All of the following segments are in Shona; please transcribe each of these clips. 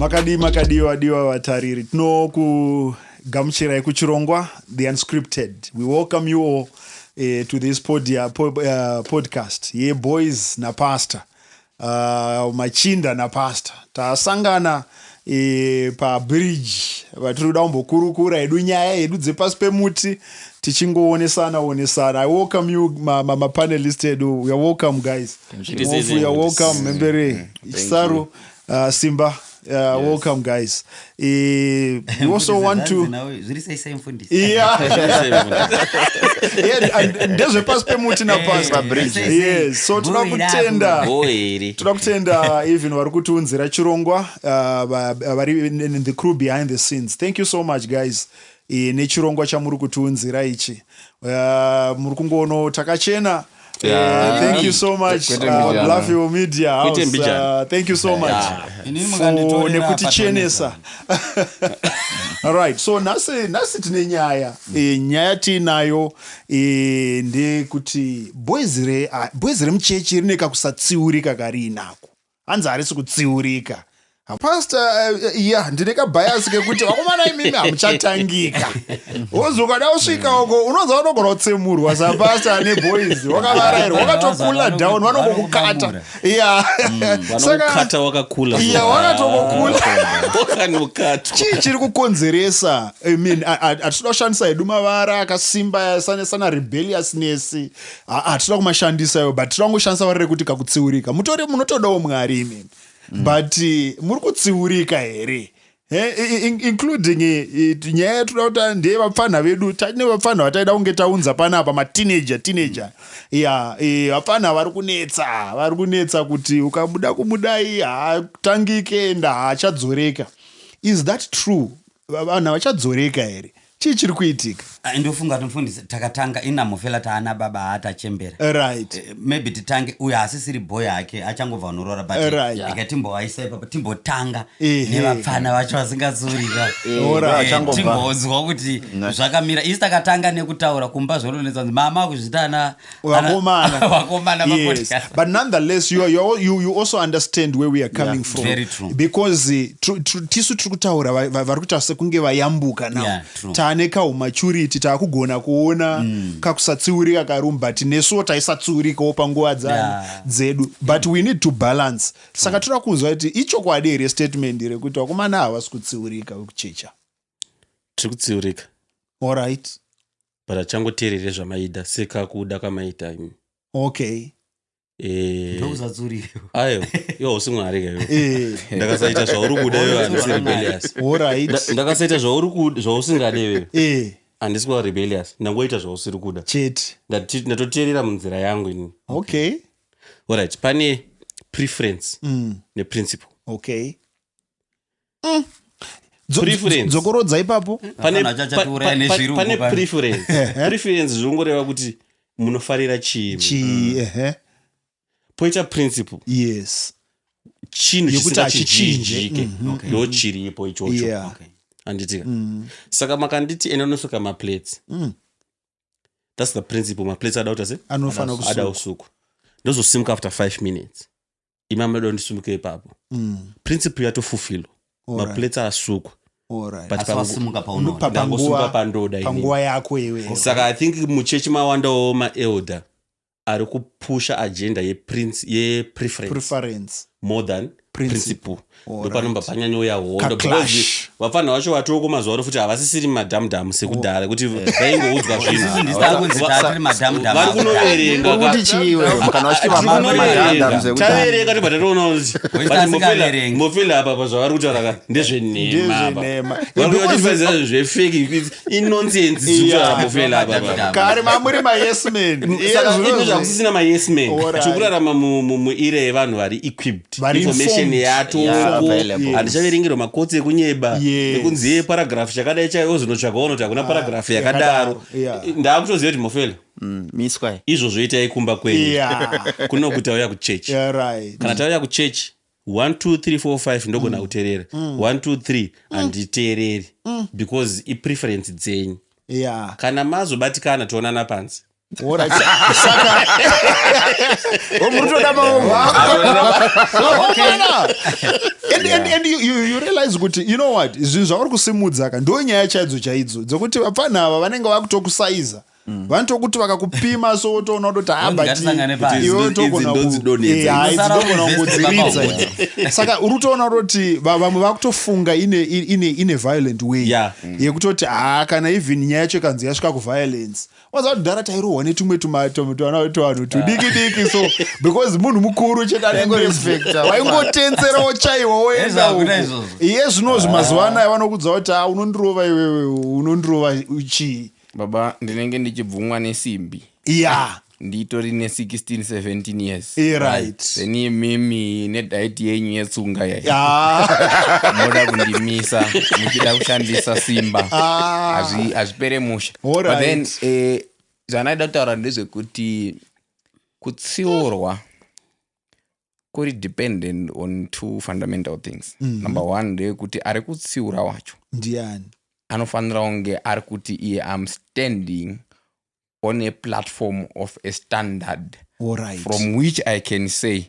Makadii, makadii, vadiwa vatariri? Tinokugamuchirai kuchirongwa The Unscripted. We welcome you all to this podcast yeBoys naPastor, Machinda naPastor. Tasangana pabridge vatiri kuda kumbokurukura hedu nyaya yedu dzepasi pemuti, tichingoonesana onesana. I welcome you, mapanelist edu. You are welcome, guys. Zviri. You are welcome, Membere Chisaru, Simba. Welcome, guys. We also want to Zviri sei sei, mufundisi? Yeah, and ndezvepasi pemuti napastor. Pabridge. Yes, so toda kutenda Bo here? Toda kutenda even vari kutiunzira chirongwa, vari in the crew behind the scenes. Thank you so much, guys, nechirongwa chamuri kutiunzira ichi. Muri kungoono takachena. Thank you so much. Kwete mbijana. Bluffy Media House. Kwete mbijana. Thank you so much Inini for mukanditorera nekutichenesa. Alright, so nhasi tine nyaya. Nyaya tiinayo ndeyekuti boys remuchechi rine kakusatsiurika kariinako. Hanzi harisi kutsiurika. Pastor, ya, ndine kabias kekuti vakomana imimi hamuchatangika. Wozi ukada kusvika uko, unonza unogona kutsemurwa sapastor neboys wakavarairwa, wakatokula down, vanongokukata, ya. Vanokukata wakakula. Ya, wakatongokula. Wakanokatwa. Chii chiri kukonzeresa? I mean, hatitoda kushandisa hedu mavara akasimba sana rebelliousness. Hatitoda kumashandisa iwo, but toda kungoshandisa vara rekuti kakutsiurika. Mutori munotodawo Mwari imimi, but muri kutsiurika here? Including nyaya yatoda kuti ndeyevapfanha vedu. Tine vapfanha vataida kunge taunza panapa, mateenager, teenager, ya. Vapfanha vari kunetsa, vari kunetsa kuti ukabuda kumudai haatangike enda haachadzoreka. Is that true? Vanhu havachadzoreka here? Chii chiri kuitika? Ah, ndofunga kuti, mufundisi, takatanga inamufela taana baba haatachembera. Maybe titange uyo asisiri boy hake, achangobva unorora, but ika timbovaisa ipapo, timbotanga nevapfana vacho vasingatsurika. Vachangobva. Timbonzwa kuti zvakamira. Isi takatanga nekutaura kumba, zvononetsa kunzi mama kuzvita ana Vakomana. Vakomana Yes. mapodcast. But nonetheless, you also understand where we are coming from, Very true. because tisu tiri kutaura, vari kuita sekunge vayambuka now. Yeah, true. Taane kahumaturity, taakugona kuona kakusatsiurika karumu, but nesuwo taisatsiurikawo panguva dzedu, but we need to balance. Saka toda kunzwa kuti ichokwadi here statement rekuti vakomana havasi kutsiurika vekuchecha? Tiri kutsiurika. Alright. But achangoteerere zvamaida sekakuda kamaita imi. Ndokusatsurika. Ayo, iwe hausi Mwari kayo. Ndakasaita zvauri kuda iwe, handisi rebellious. Ndakasaita zvauri kuda, zvausingade iwewe, handisi kuva rebellious. Ndangoita zvausiri kuda. Chete. Ndatoteerera munzira yangu ini. Alright, pane preference neprinciple. Okay. Preference. Dzokorodza ipapo. Pane, Vafana vachachatiuraya nezvirungu pane pano. preference. Preference zvingoreva kuti munofarira chii. Chi ehe. Poita principle, chinhu Yekuti hachichinje. chisingachinjike, ndo chiripo ichocho. Handitika? Saka makanditi enda unosuka maplates, that's the principle. Maplates ada kuita se Anofanira ada kusukwa. kusukwa. Ndozosimuka after 5 minutes, imi amada ndisimuke ipapo. Principle yatofulfillwa. Maplates asukwa. But Asi wasimuka paunoda. Ndangosimuka pandoda inini. Panguva yako iwewe. Saka I think muchechi mawandawo maelder ari kupusha agenda yepreference Preference. more than Principle. principle. Ndopanomba panyanyouya hondo, Ka-clash. because vapfanha vacho vatoko mazuva ano futi havasisiri madhamudhamu sekudhara kuti vaingoudzwa. Isusu ndisi takunzi taatiri madhamudhamu. Vari kunoverenga. Uri kuti chiiwe kana vachiti madhamudhamu sekudhara? Taverenga, tobva tatoona kuti Wechiti but asingaverengi. Mofela apa pa zvavari kutaura ka ndezvenhema apa. Ndezvenhema. Vari kuvachifanira zvefake, inonsense dzikutaura Mofela apa pa. Kare mamuri mayes men. Saka ino zvakusisina mayes men. Tiri kurarama muera yevanhu vari equipped. Vari Information informed. yatoko. Yeah, available. Handichaverengerwa maquotes ekunyeba ekunzi ye paragraph chakadai chaiwo, zvinotsvaga ona kuti hakuna paragraph yakadaro. Yakadaro. Ndaakutoziva kuti Mofela, Miswa. izvozvo itai kumba kwenyu. Kuno kuti tauya kuchechi. Kana tauya kuchechi, 1 2 3 4 5 ndogona kuteerera, 1 2 3 handiteereri, because ipreference dzenyu. Kana mazobatikana, toonana panze. Alright. Saka Muri kutoda maoko. Vakomana. And you realize kuti, you know what, zvinhu zvavari kusimudza ka, ndo nyaya chaidzo chaidzo dzekuti vapfana ava vanenge vakutokusaiza. Vanotokuti vakakupima, so wotoona kutoti Ngatisangane pasi. iwe Idzi ndodzinonetsa. Usara dzinogona uvheste kungodziridza. baba. Saka uri kutoona kutoti vamwe vakutofunga ine violent way yekutoti, ha, kana even nyaya yacho ikanzi yasvika kuviolence, waza kuti dhara tairohwa netumwe tuvanhu tudiki diki, so because munhu mukuru chete anenge Waingorespecta. waingotenzerawo chaiwa woenda Ezvo hakuna uko. izvozvo. Iye zvinozvi mazuva anaya vanokudza kuti, "Ah, unondirova iwewe, unondirova chii?" Baba, ndinenge ndichibvumwa nesimbi nditori ne16 17 years. Then imimi nediet yenyu yetsunga yai moda kundimisa muchida kushandisa simba. Hazvipere musha. But then zvanaida kutaura ndezvekuti kutsiurwa kuri dependent on two fundamental things. Number one ndeyekuti ari kutsiura wacho Ndiani? anofanira kunge ari kuti iye, "Am standing on a platform of a standard from which I can say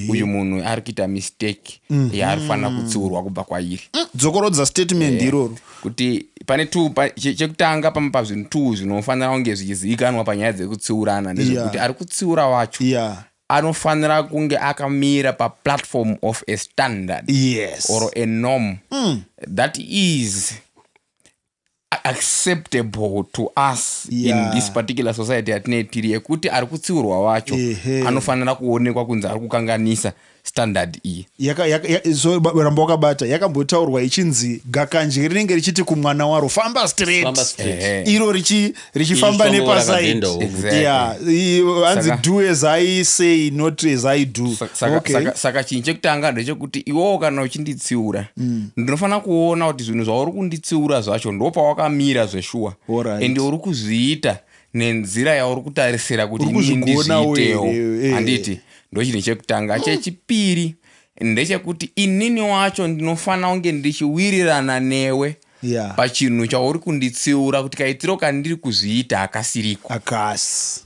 uyu munhu ari kuita mistake yaari kufanira kutsiurwa kubva kwairi." Dzokorodza statement iroro. Kuti pane two chekutanga pazvinhu two zvinofanira kunge zvichizivikanwa panyaya dzekutsiurana ndezvekuti ari kutsiura wacho anofanira kunge akamira paplatform of a standard or a norm that is acceptable to us in this particular society yatinee tiri, yekuti ari kutsiurwa wacho anofanira kuonekwa kunzi ari kukanganisa standard iyi. So ramba wakabata, yakambotaurwa ichinzi gakanje rinenge richiti kumwana waro, "Famba straight." Famba straight. Iro richifamba Ichi nepaside. rakabhenda uku. Exactly. Yeah, hanzi, "Do as I say, not as I do." Saka, saka chinhu chekutanga ndechekuti iwowo kana uchinditsiura, ndinofanira kuona kuti zvinhu zvauri kunditsiura zvacho ndo pawakamira zveshuwa ende uri kuzviita nenzira yauri kutarisira kuti Uri inini kuzvigonawo ndizviitewo. here? Handiti ndo chinhu chekutanga? Chechipiri ndechekuti inini wacho ndinofanira kunge ndichiwirirana newe pachinhu chauri kunditsiura, kuti kaitiro kandiri kuzviita hakasiriko. Akasi.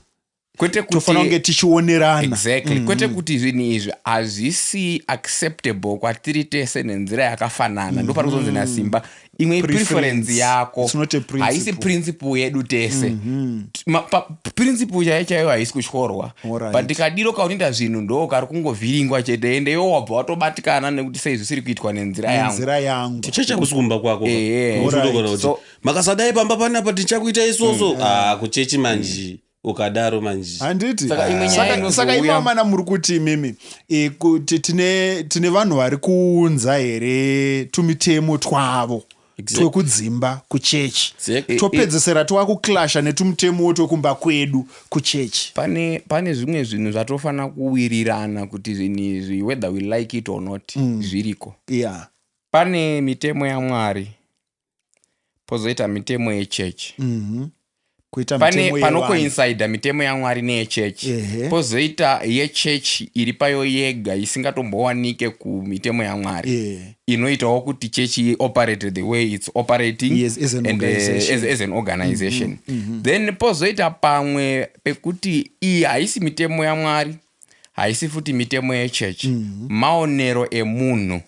Kwete Tofanira kunge tichionerana. Exactly. Kwete kuti zvinhu izvi hazvisi acceptable kwatiri tese nenzira yakafanana. Ndo pari kuzonzi naSimba imwe Preference. preference yako It's not a principle. haisi principle yedu tese. Principle chaiyo chaiyo haisi kutyorwa, but kadiro kaunoita zvinhu ndo kari kungovhiringwa chete, ende iwo wabva watobatikana nekuti sei zvisiri kuitwa nenzira yangu. Nenzira yangu. Kuchechi hakusi kumba kwako. Uchitogona kuti makasadai pamba panapa tichakuita isoso. Ah, kuchechi manji ukadaro manji. Handiti? Saka imwe nyaya Saka inozouya- imamana muri kuti imimi, kuti tine vanhu vari kuunza here tumitemo twavo twekudzimba kuchechi, topedzesera twakuklasha netumutemo twekumba kwedu kuchechi? Pane zvimwe zvinhu zvatofanira kuwirirana kuti zvinhu izvi, whether we like it or not, zviriko. Pane mitemo yaMwari, pozoita mitemo yechechi. Kuita Pane mitemo yevanhu. panocoincida mitemo yaMwari neyechechi, pozoita yechechi iri payo yega isingatombowanike kumitemo yaMwari, inoitawo kuti chechi operate the way it's operating Yes, as an and, organization. as an organization. Then pozoita pamwe pekuti iyi haisi mitemo yaMwari, haisi futi mitemo yechechi, maonero emunhu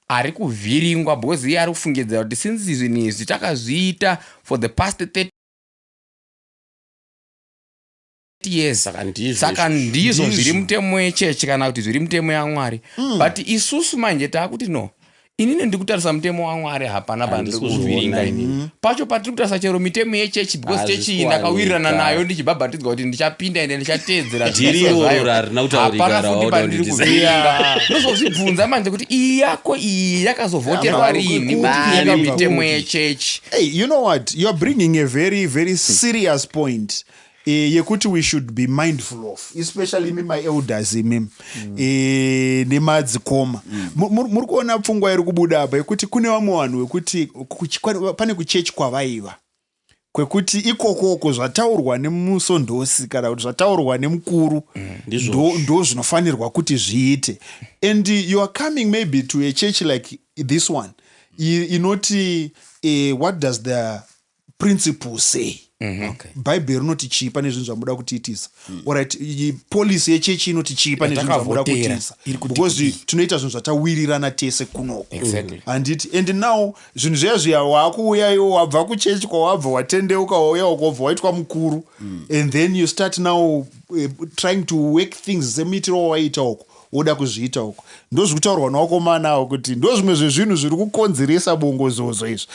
ari kuvhiringwa, because iye ari kufungidzira kuti since zvinhu izvi takazviita for the past 30 years, Saka ndizvo saka izvozvo. ndizvo zviri mutemo yechechi kana kuti zviri mutemo yaMwari. But isusu manje taakuti no, inini ndiri kutarisa mutemo waMwari, hapana pandiri Handisi kuzviona kuvhiringa inini. inini pacho patiri kutarisa chero mitemo yechechi, because Hazvisi chechi iyi ndakawirirana kuwanika. nayo ndichibhabhatidzwa kuti ndichapinda ende ndichateedzera Dhiri zvidiso iroro zvayo. harina kutaurika Hapana futi rawaona pandiri kuti kuvhiringa. Ndozozvibvunza manje kuti iyi yako iyi yakazovhoterwa rini kuti ive Yakabva mitemo kupi? yechechi? Hey, you know what, you're bringing a very very serious point yekuti we should be mindful of, especially imi maelders, imimi nemadzikoma. Muri kuona pfungwa iri kubuda apa yekuti kune vamwe vanhu vekuti pane kuchechi kwavaiva kwekuti ikokoko zvataurwa nemusondosi kana kuti zvataurwa nemukuru Ndizvo. ndo zvinofanirwa kuti zviite, and you are coming maybe to a church like this one inoti, what does the principle say? Okay. Bhaibheri rinoti chii pane zvinhu zvamuda kutiitisa? Alright, policy yechechi inoti chii pane zvinhu zvamuda Yatakavhotera, kutiisa? iri kuti Because tinoita zvinhu zvatawirirana tese kunoko. Exactly. Handiti? And now zvinhu zviya zviya waakuuya iwo wabva kuchechi kwawabva, watendeuka, wauya ukobva waitwa mukuru, and then you start now trying to work things semuitiro wawaita uko, woda kuzviita uko. Ndozvikutaurwa nawakomanawo kuti ndo zvimwe zvezvinhu zviri kukonzeresa bongozozo izvi.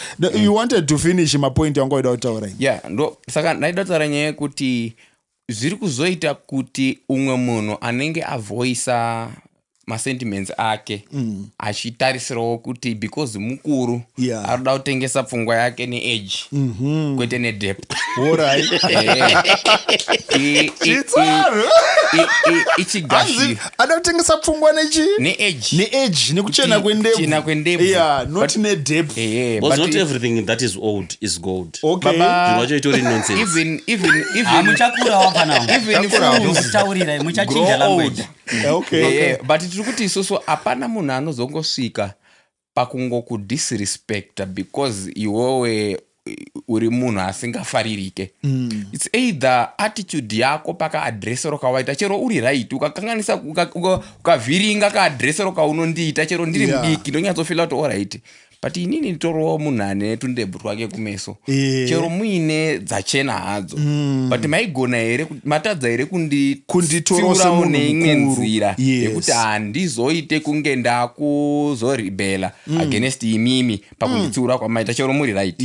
You wanted to finish mapoint anga waida kutaura ini. Yeah, ndo saka ndaida kutaura nyaya yekuti zviri kuzoita kuti umwe munhu anenge avoisa masentiments ake achitarisirawo kuti because mukuru, arikuda kutengesa pfungwa yake neage kwete nedepth. Alright. Eh, ichigashi Ada kutengesa pfungwa nechi neage. Neage, nekuchena Kuti kuchena kwendebvu. Yeah, not But- nedepth. Because not everything that is old is gold. Okay. Baba- Zvinhu zvacho itori nonsense. Even even Ah, even muchakurawo panao. Even fools Ndokutaurirai, muchachinja grow language. old. But tiri kuti isusu hapana munhu anozongosvika pakungokudisrespecta because iwewe uri munhu asingafaririke. Its either attitude yako pakaadresero kawaita, chero uri right, ukakanganisa, ukavhiringa kaadresero kaunondiita, chero ndiri mudiki, ndonyatsofila kuti alright, but inini nditoriwo munhu ane tundebvu twake kumeso. Chero muine dzachena hadzo, but maigona here matadza here Kunditora kunditsiurawo semunhu neimwe mukuru. nzira yekuti handizoite kunge ndakuzoribhela against imimi pakunditsiura kwamaita, chero muri right?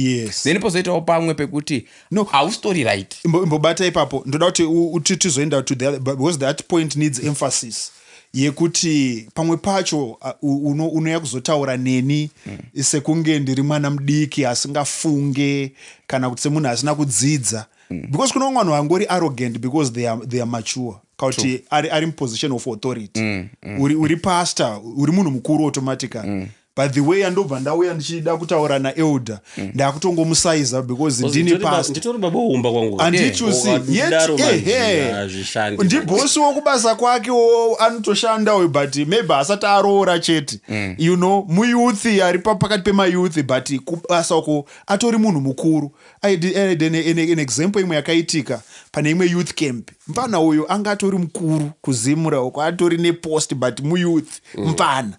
Then pozoitawo pamwe pekuti No. hausitori right. Imbobata ipapo, ndoda kuti tizoenda to the other, but because that point needs emphasis yekuti pamwe pacho unouya kuzotaura neni sekunge ndiri mwana mudiki asingafunge, kana kuti semunhu asina kudzidza, because kune vamwe vanhu vangori arrogant because they are mature, kana kuti ari muposition of authority. Uri pastor, uri munhu mukuru automatically, but the way andobva ndauya ndichida kutaura naelder, ndakutongomusaiza because ndini pastor. Nditori baba woumba kwangu. Handiti? You see? Ndidaro Yet, manje, ehe. hazvishandi. Ndibhosi wokubasa kwake wo, anotoshandawo, but maybe asati aroora chete, muyouth ari pakati pemayouth, but kubasa uko atori munhu mukuru. I had an example imwe yakaitika pane imwe youth camp. Mufana uyu anga atori mukuru kuZimura uko, atori nepost, but muyouth mfana,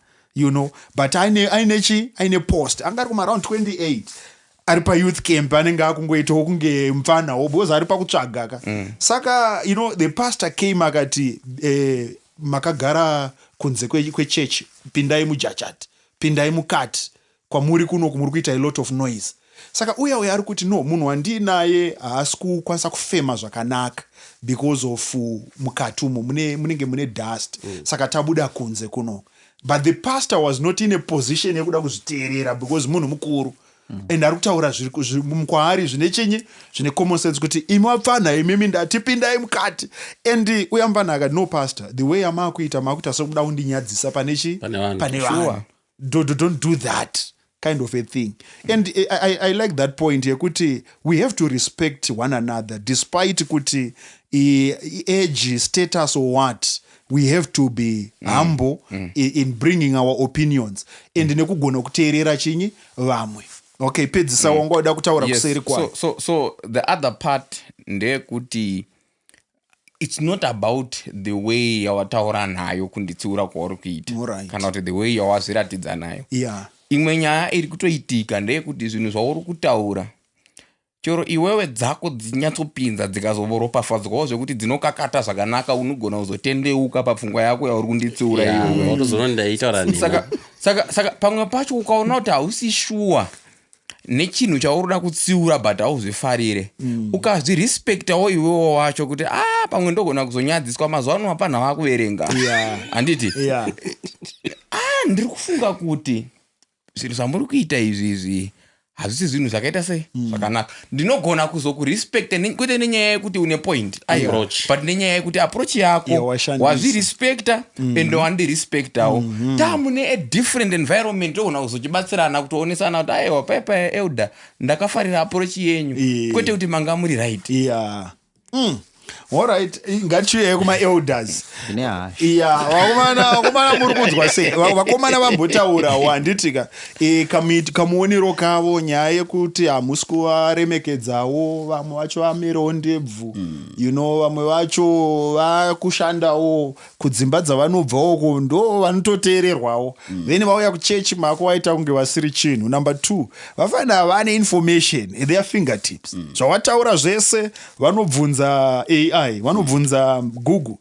but aine chi aine post, anga ari kumaaround 28, ari payouth camp, anenge akungoitawo kunge mufanawo because ari pakutsvaga ka. Saka the pastor came akati, makagara kunze kwechechi, pindai mujachati, pindai mukati, kwamuri kunoku muri kuita a lot of noise. Saka uya uya ari kuti, no, munhu wandiinaye haasi kukwanisa kufema zvakanaka because of mukati umo munenge mune dust. Saka tabuda kunze kuno. But the pastor was not in a position yekuda kuzviteerera because munhu mukuru and ari kutaura zviri kwaari zvine chinyi, zvine common sense, kuti imi vapfanha imimi, ndati pindai mukati. And uya mupfanha akati, no pastor, the way yamaakuita, maakuita sekuda kundinyadzisa pane chi Pane vanhu. pane vanhu. Don't do that kind of a thing. And I like that point yekuti we have to respect one another despite kuti age, status or what. We have to be humble in bringing our opinions and nekugona kuteerera chinyi, vamwe. Okay, pedzisa wanga wada kutaura kuseri kwayo. So the other part ndeyekuti it's not about the way yawataura nayo kunditsiura kwauri kuita, kana kuti the way yawazviratidza nayo. Imwe nyaya iri kutoitika ndeyekuti zvinhu zvauri kutaura, chero iwewe dzako dzinyatsopinza, dzikazoropafadzwawo zvekuti dzinokakata zvakanaka, unogona kuzotendeuka papfungwa yako yauri kunditsiura iwewe. Watozoona ndaitaura nhema. Saka pamwe pacho ukaona kuti hausi shuwa nechinhu chauri kuda kutsiura, but hauzvifarire, ukazvirespektawo iwewo wacho kuti a pamwe ndogona kuzonyadziswa, mazuva ano hapana vakuverenga. Handiti? Ah, ndiri kufunga kuti zvinhu zvamuri kuita izvi hazvisi zvinhu zvakaita sei, zvakanaka. Ndinogona kuzokurespekta kwete nenyaya yekuti une point, aiwa, Approach. but nenyaya yekuti approach yako Yawashandisa. wazvirespekta ende wandirespektawo. Tamune a different environment, togona kuzochibatsirana kutoonesana kuti aiwa, paipa elder, ndakafarira approach yenyu, kwete kuti manga muri right. Yeah. Alright, ngatiuyei kuma-elders. Ndine hasha. Iya, vakomana, vakomana muri kunzwa sei? Vakomana vambotaurawo handitika kamuonero kavo nyaya yekuti hamusi kuvaremekedzawo, vamwe vacho vamerewo ndebvu, you know, vamwe vacho vakushandawo kudzimba dzavanobva uko ndo vanototeererwawo. Then vauya kuchechi mako vaita kunge vasiri chinhu. Number 2, vafanira vane information at their fingertips. Zvawataura zvese vanobvunza AI, vanobvunza Google.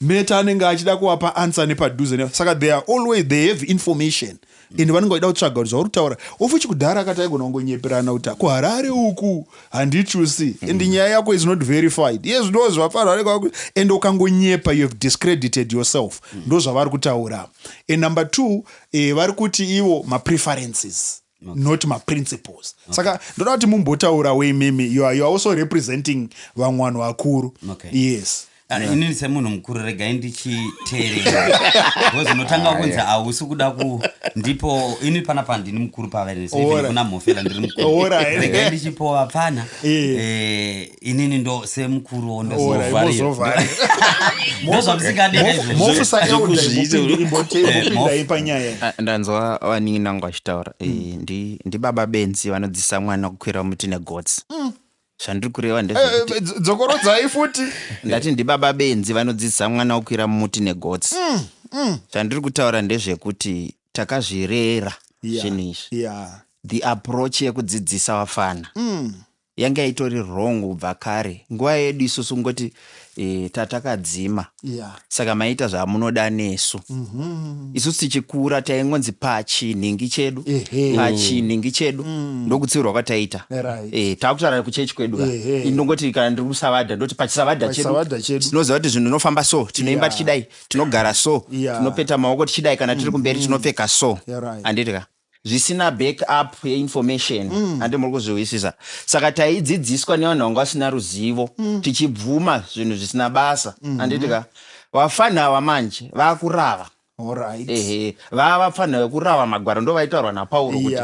Meta anenge achida kuvapa answer nepadhuze saka they are always, they have information and vanenge vachida kutsvaga kuti zvauri kutaura ofuchi kudhara akati aigona kungonyeperana kuti kuHarare uku handichusi and nyaya yako is not verified. Iye zvino zvafanira vanenge and ukangonyepa you have discredited yourself. Ndo zvavari kutaura. And number 2, vari kuti ivo mapreferences, not maprinciples. Saka ndoda kuti mumbotaurawo imimi, you are also representing vamwe vanhu vakuru. Yes. Ah, inini semunhu mukuru regai ndichiteerera because unotanga kunzi hausi kuda ku ndipo ini panapa ndini mukuru pavanese, even kuna Mhofela ndiri mukuru. Regai ndichipo vapfana. Inini ndo semukuruwo Alright, mozovharira. Ndozvamusingadira izvozvo. Mofusa elder. Zvekuzviita. Imbopindai panyaya. Ah, ndanzwa vanin'ina vangu vachitaura. Ndibaba benzi vanodzidzisa mwana kukwira muti negotsi. Zvandiri kureva ndezvekuti Dzokorodzai futi. Ndati ndibaba benzi vanodzidzisa mwana kukwira muti negotsi. Zvandiri kutaura ndezvekuti takazvirera zvinhu izvi. The approach yekudzidzisa vafana yanga itori wrong kubva kare. Nguva yedu isusu ngoti tatakadzima, saka maita zvamunoda nesu. Isusu tichikura taingonzi pachinhingi chedu, pachinhingi chedu, ndokutsiurwa kwataita. Takutaura kuchechi kwedu ka. Indongoti kana ndiri kusavadha ndoti pachisavadha chedu, Pachisavadha chedu. Tinoziva kuti zvinhu zvinofamba so, tinoimba tichidai, tinogara so, tinopeta maoko tichidai, kana tiri kumberi tinopfeka so. Handiti ka? Zvisina backup yeinformation, handi muri kuzvihwisisa? Saka taidzidziswa nevanhu vanga vasina ruzivo, tichibvuma zvinhu zvisina basa, handiti ka? Vafana ava manje vakurava. Ehe, vava vapfanha vekurava magwaro, ndo vaitaurwa naPauro kuti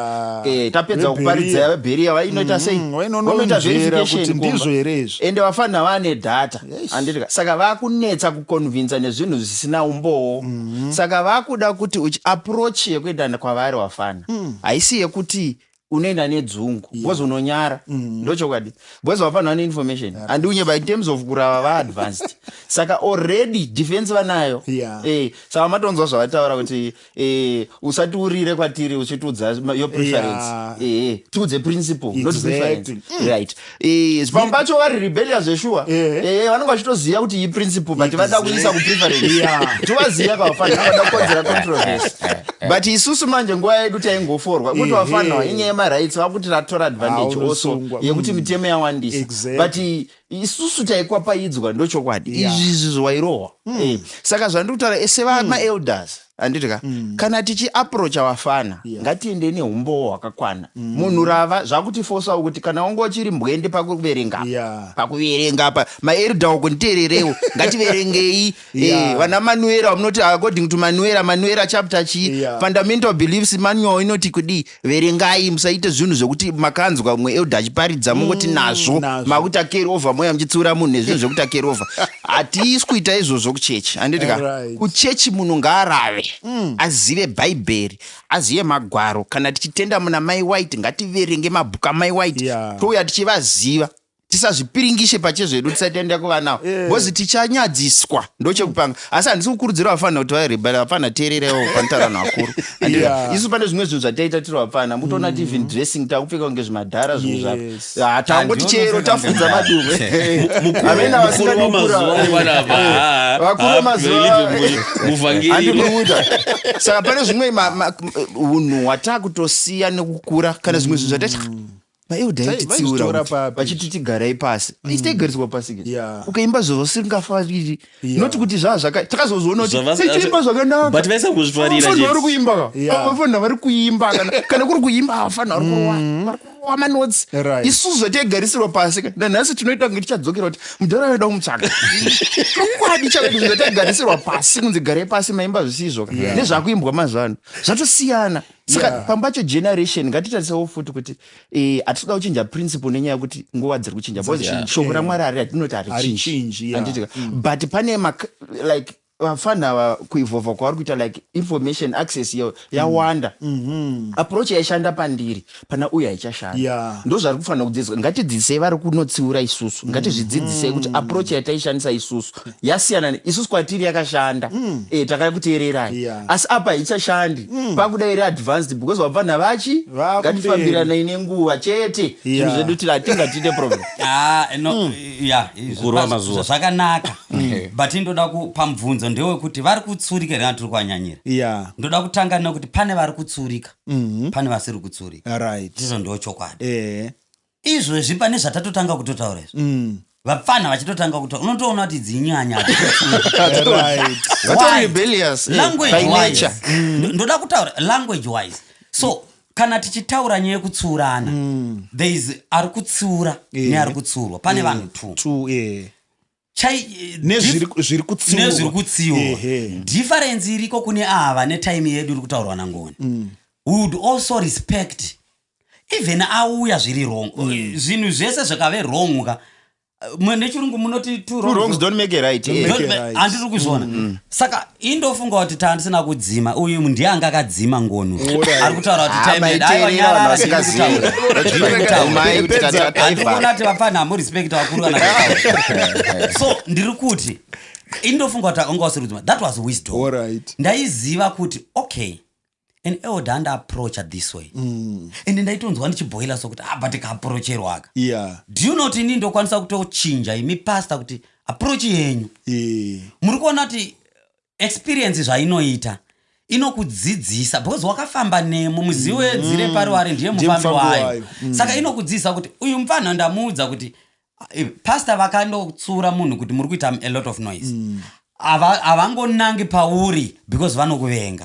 tapedza VeBheria. kuparidza, veBheria vainoita sei? Vainononzvera Vanoita verification kuti kumba. ndizvo here izvi. Ende vafana vane data, handiti ka? Saka vakunetsa kuconvinsa nezvinhu zvisina umbowo. Saka vakuda kuti approach yekuenda kwavari wafana haisi yekuti unoenda nedzungu because unonyara. Ndochokwadi, because vafana vane information, handiunye, by terms of kurava vaadvanced, saka already defense vanayo. Saka matonzwa zvavataura kuti usatiurire kwatiri uchitiudza your preference. Tiudze principle, not preference. Right. Pamwe pacho vari rebellious zveshuwa. Vanenge vachitoziva kuti iyi principle, but vada kuisa kupreference. Tovaziva kavafana vada kukonzera controversy, but isusu manje nguva yedu taingoforwa kuti vafana inyaya yemarights vakuti ratora advantage Ah, also unosungwa. yekuti mitemo yawandisa. But isusu taikwapaidzwa, ndochokwadi. Izvi izvi wairohwa. Saka zvandiri kutaura ese vamaelders, handiti ka, kana tichiapproacha vafana, ngatiende neumbowo hwakakwana. Munhu rava zvakutifosawo kuti kana wanga uchiri mbwende pakuverenga apa, pakuverenga apa maelder uko nditeererewo, ngativerengei. Vana Manuera munoti according to Manuera, Manuera chapter chii, fundamental beliefs manual inoti kudii, verengai. Musaite zvinhu zvekuti makanzwa mumwe elder achiparidza mungoti nazvo, nazvo. Makuti acarry over, moya muchitsiura munhu nezvinhu zvekuti acarry over. Hatisi kuita izvozvo kuchechi, handiti ka? Kuchechi munhu ngaarave, azive Bhaibheri, azive magwaro. Kana tichitenda muna Mai White, ngativerenge mabhuku aMai White, touya tichivaziva. Tisazvipiringishe pachezvedu tisati taenda kuvanawo, because tichanyadziswa. Ndochekupanga, asi handisi kukurudzira vafana kuti varebhara. Vafana, teererewo panotaura vanhu vakuru. Isu pane zvimwe zvinhu zvataita tiri vafana, mutoona kuti even dressing takupfeka kunge zvimadhara, zvinhu zvapo. Ah, tangoti chero tafudza madumwe amene vasingadi kukura. Vakuru vemazuva Muvhangeri. Handikuita. Saka pane zvimwe unhu hwatakutosiya nekukura, kana zvimwe zvinhu zvataita maelder aititsiura Vaizvitora kuti papi? vachiti tigarai pasi, tigariswa pasi ke. Ukaimba zvausingafariri, noti kuti zvaa zvaka takazozoona kuti tichiimba zvakanaka. But vaisangozvifarira Vafana vari chete. kuimba ka. Vafana vari kuimba, kana kuri kuimba, vafana vari kurova, vari kurova. Manotsi. Isusu zvataigarisirwa pasi nanhasi tinoita kunge tichadzokera kuti mudhara aida kumutsvaga. Chokwadi chakuti zvataigarisirwa pasi kunzi garai pasi maimba zvisizvo ka. Nezvakuimbwa mazuva ano zvatosiyana. Saka pambacho generation ngatitarisewo futi kuti hatitoda kuchinja principle nenyaya yekuti nguva dziri kuchinja, because shoko raMwari hari hatinoti harichinji. Handiti ka? But pane like vafana ava kuivhovha kwavari kuita, like information access yawanda. Approach yaishanda pandiri pana uyu haichashanda. Ndo zvari kufanira kudzidziswa. Ngatidzidzisei vari kunotsiura isusu, ngatizvidzidzisei kuti approach yataishandisa isusu yasiyana isusu kwatiri yakashanda, takakuteererai, asi apa haichashandi, pakuda iri advanced, because vapfana vachi Vakumberi. Ngatifambiranai nenguva chete. Zvinhu zvedu tiri hatingatiite problem. Ah, no, ya, Mukuru wamazuva. Zvakanaka, but indoda kupa mubvunzo ndewekuti vari kutsurika here kana tiri kuwanyanyira? Ndoda kutanga nekuti pane vari kutsurika, pane vasiri kutsurika. Ndizvo, ndo chokwadi. Izvezvi pane zvatatotanga kutotaura izvi, vapfana vachitotanga kutaura, unotoona kuti dzinyanya. Vatori rebellious, Language by wise. nature. Ndoda kutaura language wise. So kana tichitaura nyaya yekutsiurana, there is ari kutsiura neari kutsiurwa. Pane vanhu two. Two, Chai Nezviri kutsiurwa. Nezviri kutsiurwa. Difference iriko kune ava netime yedu iri kutaurwa naNgoni, we would also respect even auya zviri wrong. Zvinhu zvese zvikave wrong ka, nechirungu munoti two Two wrongs wrongs don't make a right. Make a right. Handiri kuzviona. Saka indofunga kuti taandisina kudzima, uyu ndiye anga akadzima ngonu. Ari kutaura kuti Ah, time yedu. Aiwa, maiteerera nyarara, vanhu vasingazivi. ndiri kutaura. Ndiri kutaura. Mai kuti Handikuona kuti vapfana hamurespect vakuru kana kutaura. So ndiri kuti indofunga kuti anga usiri kudzima. That was wisdom. Ndaiziva kuti okay, an elder anda approacha this way, ende ndaitonzwa ndichibhoila sokuti ah, but kaapproacherwa aka. Do you know kuti ini ndokwanisa kutochinja imi pastor kuti approach yenyu, muri kuona kuti experience zvainoita inokudzidzisa, because wakafamba nemo muzivi wedzire pariwari ndiye Ndiye mufambi mufambi wayo. wayo. Saka inokudzidzisa kuti uyu mufana ndamuudza kuti pastor vakandotsura munhu kuti muri kuita a lot of noise. Havangonangi pauri because vanokuvenga.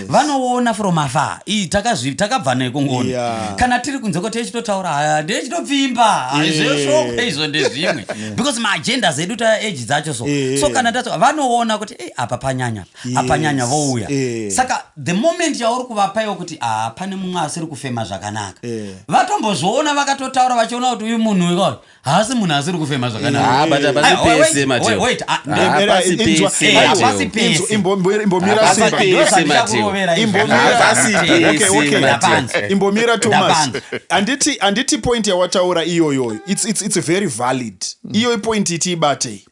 Vanoona from afar. Iyi takabva neko ngoni. Kana tiri kunze kwete tichitotaura, haya ndechitopfimba zveshoko izvo ndezvimwe, because maagendas edu taage dzacho so. So kana tato vanoona kuti "Ei, apa panyanya, apa nyanya," vouya. Saka the moment yauri kuvapaiwo kuti ah, pane mumwe asiri kufema zvakanaka, vatombozviona, vakatotaura vachiona kuti uyu munhu uyu haasi munhu asiri kufema zvakanaka. Ah, but hapasi Aiwa, wait, pese, wait, Mateo. wait, ah, Hapasi Inzwa- pese, Aiwa, Mateo. Hapasi pese. Imbomira Hapasi Simba. pese, Ndozvandichakurovera izvi. Imbomira. Hapasi pese, Okay. Mateo. Imbomira, Thomas. Ndapanzwa. Handiti point yawataura iyoyoyo, it's very valid iyoyo point, itiibatei.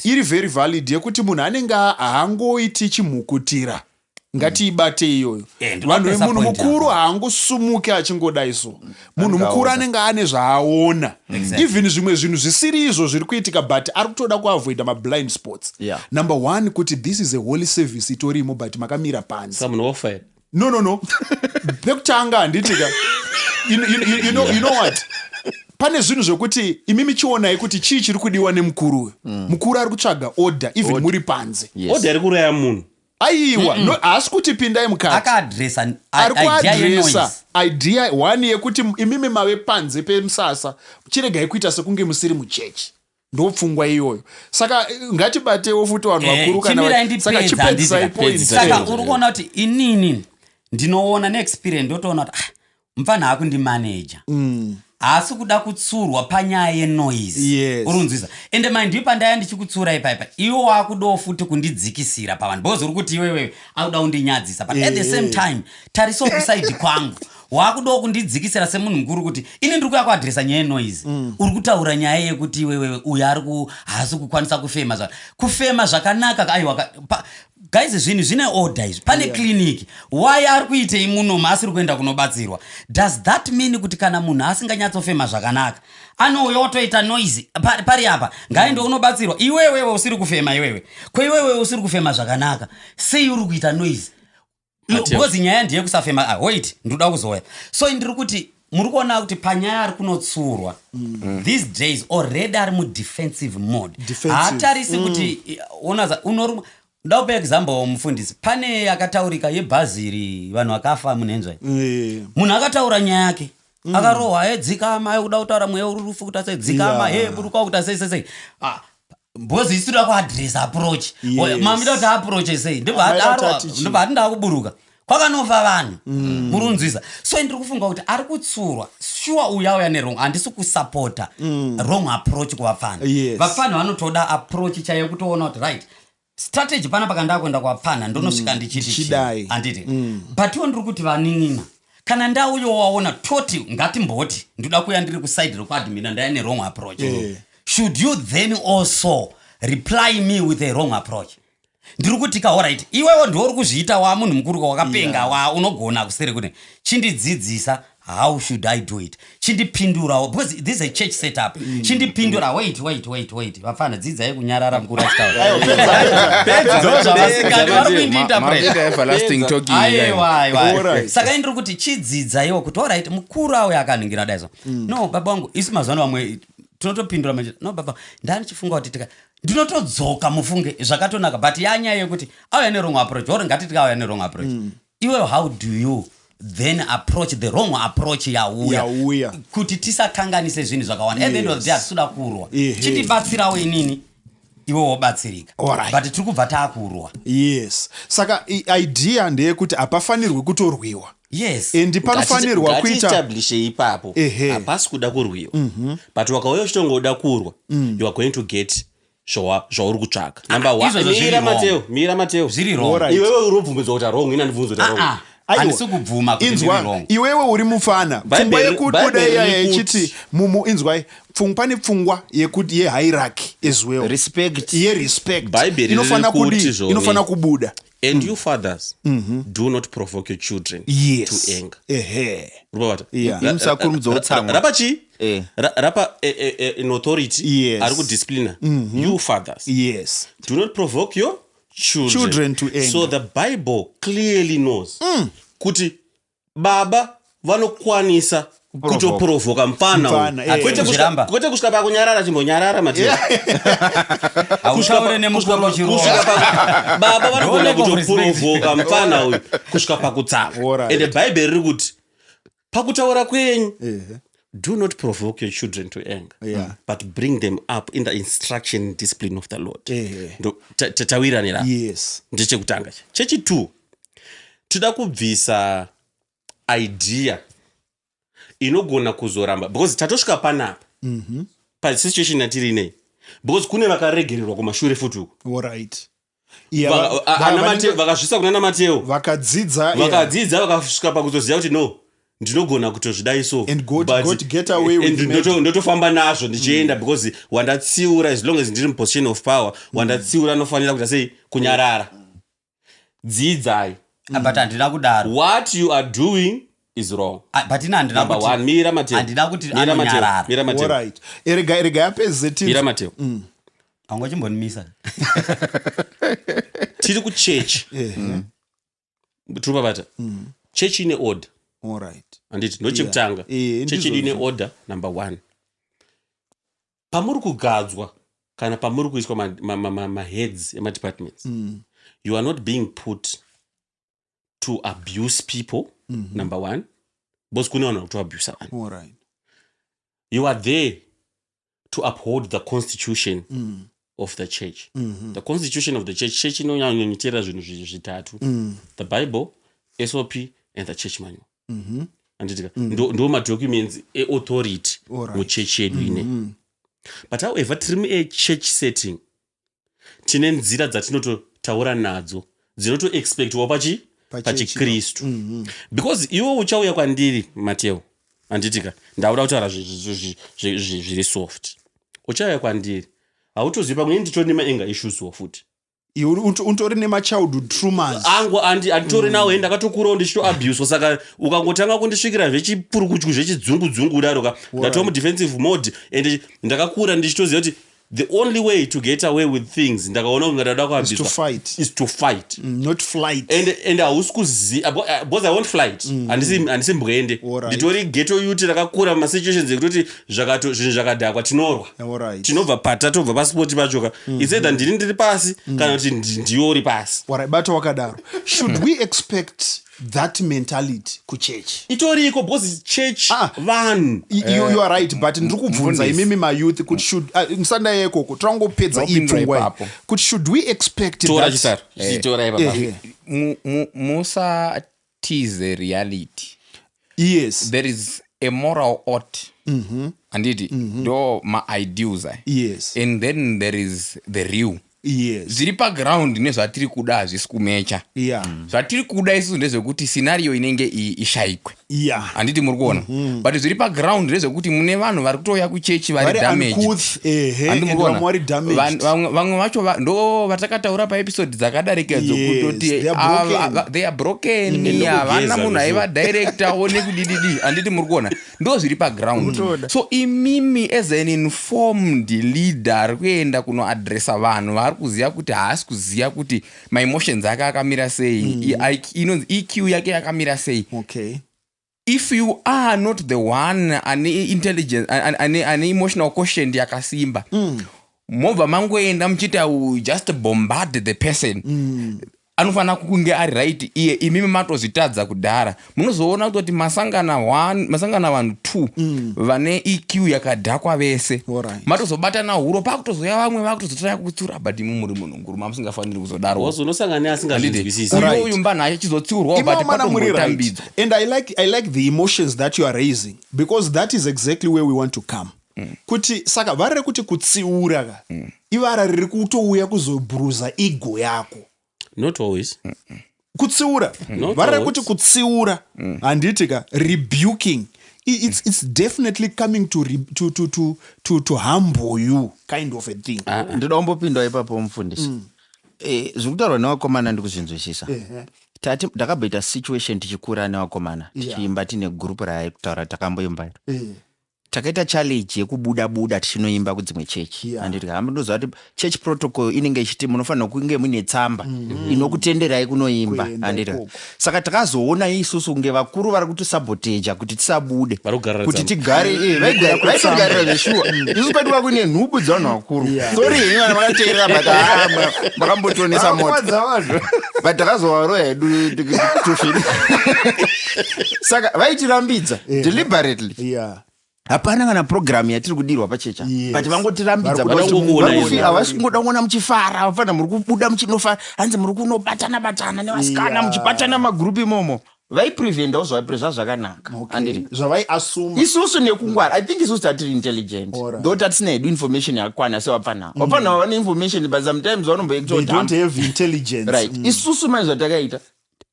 Iri very valid yekuti munhu anenge haangoiti chimhukutira. Ngatiibate iyoyo. Ndinoda Vanhu, kuisa munhu point mukuru apa. haangosumuki achingodai. So munhu mukuru anenge ane zvaaona, even zvimwe zvinhu zvisiri izvo zviri kuitika, but ari kutoda kuavoida mablind spots. Number one, kuti this is a holy service itorimo, but makamira panze. Saka munhu wofa here? No, pekutanga handitika, you know what, pane zvinhu zvokuti imi michionai kuti chii chiri kudiwa nemukuru uyu. Mukuru ari kutsvaga order, even muri panze. Order iri kuuraya munhu. Aiwa, no, haasi kuti pindai mukati. Akaadresa Ari idea kuadresa yenoise. Idea one yekuti imimi mave panze pemusasa, chiregai kuita sekunge musiri muchechi. Ndopfungwa iyoyo. Saka ngatibatewo futi vanhu vakuru kana Chimirai saka ndipedza, chipedzisai handiti? point. Saka uri kuona kuti inini ndinoona neexperience, ndotoona kuti ah, mufana akundimaneja, haasi kuda kutsurwa panyaya yenoise. Uri kunzwisa? Ende mind you, pandaya ndichikutsura ipaipa, iwe wakudawo futi kundidzikisira pavanhu, because uri kuti iwewe akuda kundinyadzisa, but at the same time tarisawo kuside kwangu, wakudawo kundidzikisira semunhu mukuru kuti ini ndiri kuya kuadresa nyaya yenoise. Uri kutaura nyaya yekuti iwewewe uyu ari haasi kukwanisa kufema kufema zvakanaka. Aiwa, guys, zvinhu zvine order izvi. Pane clinic, why ari kuitei munomu asiri kuenda kunobatsirwa? Does that mean kuti kana munhu asinganyatsofema zvakanaka anouya otoita noise pari apa? Ngaende unobatsirwa. Iwewewe usiri kufema, iwewe kweiwewewe usiri kufema zvakanaka, sei uri kuita noise? Mateo. Because nyaya ndiyekusafema. Ah, wait, ndoda kuzoya. So ndiri kuti muri kuona kuti panyaya ari kunotsurwa these days already ari mudefensive mode. Defensive. Haatarisi kuti unoza ndoda kupa example, mufundisi. Pane yakataurika yebhaziri, vanhu vakafa munhenzva. Munhu akataura nyaya yake. Akarohwa, he, dzikama, he, kuda kutaura mweya uri rufu kuti sei, dzikama. He, buruka kuita sei sei sei. Ah, bhozi isu toda kuaddress approach. Mamida kuti approach sei? Ndobva Maida kuti arohwa, ati chii? ndobva ati ndakuburuka kwakanofa vanhu. Murunzwisa? So ndiri kufunga kuti ari kutsurwa, sure, uyu auya nerong, handisi kusapota wrong approach kuvapfana. Vapfana vanotoda approach chaiyo, kutoona kuti right strategy panapa kandakuenda kuvapfana, ndonosvika ndichiti chii. Ndichidai. Handiti? But iwo ndiri kuti vanin'ina, kana ndauyo waona toti ngatimboti ndoda kuya ndiri kuside rekuadmina, ndaya nerong approach, should you then also reply me with a wrong approach? Ndiri kuti ka, alright, iwewo ndiwo uri kuzviita, wa munhu mukuru ka, wakapenga, wa unogona kuseri kune chindidzidzisa how should I do it, chindipindurawo, because this is a church setup. Chindipindura. Wait, wait, wait, wait, vafana, dzidzai kunyarara mukuru achitaura. Ndozvavasikadi vari kuindiinterpret. Makuita everlasting talking. Aiwa, aiwa. Saka indiri kuti chidzidzaiwo kuti alright, mukuru auya akaningira daiso. No, baba vangu, isi mazuva ano vamwe tinotopindura manje. No, baba, ndanichifunga kuti tika ndinotodzoka, mufunge zvakatonaka, but yanyaya yekuti auya nerong approach, or ngati tikauya nerong approach, iwe how do you then approach the wrong approach yauya? Yauya. Kuti tisakanganise zvinhu zvakawanda. At the end of the day hatisuda kurwa. Chindibatsirawo inini, iwe wobatsirika. But tiri kubva taakurwa. Yes, saka idea ndeyekuti hapafanirwi kutorwiwa. And panofanirwa kuita Ngatiestablishe ipapo. Hapasi kuda kurwiwa, but wakauya uchitongoda kurwa, you are going to get zvauri kutsvaka. Number one, Izvozvo zviri mira wrong. Mateo, mira Mateo. Zviri wrong. Iwewe uri kubvumidzwa kuti wrong, ina ndibvunzo kuti wrong. Ah, ah. Aiwa. Handisi kubvuma kuti ndiri Inzwa, wrong. iwewe uri mufana, pfungwa yekubuda Bhaibheri iya riri yechiti mumu, inzwai, pane pfungwa yekuti yehierarchy as well. Respect. Yerespect Bhaibheri inofana riri kuti kudi zvoni. inofana kubuda. And you fathers, do not provoke your children to anger. Urikubata? Musakurumidza kutsamwa. Rapa chii? Rapa in authority. Ari kudisciplina you fathers, do not provoke your children, Children to anger. So the Bible clearly knows kuti baba vanokwanisa kutoprovoka mufana uyu. Mufana, Kwete Zviramba. kwete kusvika pakunyarara, chimbonyarara Mateo. Hautaure nemukuru uchirohwa. Baba vanogona No lack of respect. kutoprovoka mufana uyu kusvika pakutsamwa. Ende Bhaibheri riri kuti pakutaura kwenyu, do not provoke your children to anger, but bring them up in the instruction and discipline of the Lord. Ndo tawiranira. Ndechekutanga. Chechi2, toda kubvisa idea inogona kuzoramba, because tatosvika panapa pasituation yatiri inei because kune vakaregererwa kumashure futi uku. Yeah, Ana Mateo, vakazvisa kuna namateo. Vakadzidza, yeah. Vakadzidza, vakasvika pakutoziva kuti no, ndinogona kutozvidai so. And God get away with And murder. ndotofamba nazvo ndichienda, because wandatsiura, as long as ndiri muposition of power, wandatsiura anofanira kuita sei? Kunyarara. Dzidzai. Ah, but handina kudaro. What you are doing is wrong. Ah, but ina handina Number kuti one, mira Mateo. Handina kuti Mira Mateo. anonyarara. Mira Mateo. Alright, rega yapedze. Mira Mateo. Anga chimbonimisa. Tiri kuchechi, tiri pabata chechi ine order. Handiti ndochekutanga? Chechi yedu ine order. Number one, pamuri kugadzwa kana pamuri kuiswa maheads emadepartments, you are not being put to abuse people, number one, because kune vanhu vakutoabusa vanhu. You are there to uphold the constitution of the church. The constitution of the church, church inonyanyonyitera zvinhu zvitatu: the Bible, SOP and the church manual. Handitika? Ndo madocuments eauthority muchechi yedu ine. But however, tiri muachurch setting, tine nzira dzatinototaura nadzo dzinotoexpectwa pachi Pachechi. pachikristu, because iwe uchauya kwandiri Mateo, handitika? Ndauda kutaura zviri soft. Uchauya kwandiri, hautozivi pamwe nditori nemaanger issues wo futi. Iwe utori nemachildhood traumas. Angu anditori nawo, ndakatokurawo ndichitoabuswa. Saka ukangotanga kundisvikira zvechipurukutyu, zvechidzungu-dzungu kudaro ka, ndatova mudefensive mode. And ndakakura ndichitoziva kuti the only way to get away with things, ndakaona kunge ndada Is to kuabuswa, fight. is to fight. Not flight. And hausi kuziva, because I won't flight. Handisi mbwende. Nditori ghetto youth rakakura mumasituations ekutoti zvinhu zvakadhakwa tinorwa. Tinobva pata, tobva pasipoti pachoka. It's either ndini ndiri pasi kana kuti ndiwe uri pasi. Alright, bata wakadaro. Should we expect That mentality kuchechi Itoriko because church, vanhu. You are right, but ndiri kubvunza Mfundisi. imimi mayouth kuti should, musandai ikoko, tirangopedza iyi Ndopindura pfungwa iyi. ipapo. Kuti should we expect Tora that chisaro, chitora ipapa. Musatize reality. There is a moral ought, handiti? Ndo maideals aya. And then there is the real. Zviri paground nezvatiri kuda hazvisi kumecha. Zvatiri kuda isusu ndezvekuti scenario inenge iyi ishayikwe, handiti muri kuona? But zviri paground ndezvekuti mune vanhu vari kutouya kuchechi vari Vari damaged. uncouth, ehe, Handiti and muri kuona? vamwe vari damaged. Vamwe vacho ndo vatakataura paepisode dzakadarika dzokutoti They are broken. they are broken, Nokugeza havana munhu zvo. aivadirectawo nekudididi, handiti muri kuona? Ndo zviri paground. So imimi as an informed leader ari kuenda kunoadresa vanhu vari kuziva kuti haasi kuziva kuti maemotions ake akamira sei, inonzi EQ yake yakamira sei, if you are not the one ane intelligence, ane emotional quotient yakasimba, mobva mangoenda muchiita just bombard the person anofanira kunge ari right iye, imimi matozvitadza kudhara. Munozoona kutoti masangana one, masangana vanhu two vane EQ yakadhakwa vese, matozobatana huro, pakutozoya vamwe vakutozotoya kutsiura, but imi muri munhu nguru mamusingafaniri kuzodaro. Wazo unosangana neasingazvinzwisisi. Uyo uyu mbanhu achizotsiurwawo, but Imo mana muri right. patombotambidzwa. And I like the emotions that you are raising, because that is exactly where we want to come. Kuti saka vara rekuti kutsiura ka, ivara riri kutouya kuzobhuruza ego yako. Not always. Kutsiura, Not vara always. rekuti kutsiura, handiti ka, rebuking, it's definitely coming to, re, to, to, to, to, to humble you kind of a thing. Ndoda kumbopindawo ipapo, mufundisi. Zviri kutaurwa nevakomana ndikuzvinzwisisa. Tati ndakamboita situation tichikura nevakomana, tichiimba tine gurupu raikutaura, takamboimba iro. Takaita challenge yekubuda buda tichinoimba kudzimwe chechi. Handiti hamundoziva kuti church protocol inenge ichiti munofanira kunge muine tsamba inokutenderai kunoimba, Kuenda handiti? ikoko. Saka takazoona isusu kunge vakuru vari kutisaboteja kuti tisabude, Vari kugarira kuti tsamba. tigare, vaitogarira zveshuwa. Isusu kwedu kwakuine nhubu dzevanhu vakuru. Sorry henyu vana vakateerera, but makambotionesa moto. Vakwadza vanhu. But takazovaroya hedu tufini. Saka vaitirambidza deliberately. Hapana kana programu yatiri kudirwa pachecha, but vangotirambidza. Vari kuda kungokuona iwe. Havasi kungoda kuona muchifara, vafana muri kubuda muchinofara, hanzi muri kunobatana batana nevasikana, muchibatana magurupu imomo. Vaipreventawo zvavaipre zvakanaka, handiti? Zvavaiasuma. Isusu nekungwara, I think isusu tatiri intelligent, though tatisina hedu information yakakwana sevapfana. Vapfana vane information, but sometimes They vanomboactawo don't have intelligence. Right. Isusu manje zvatakaita,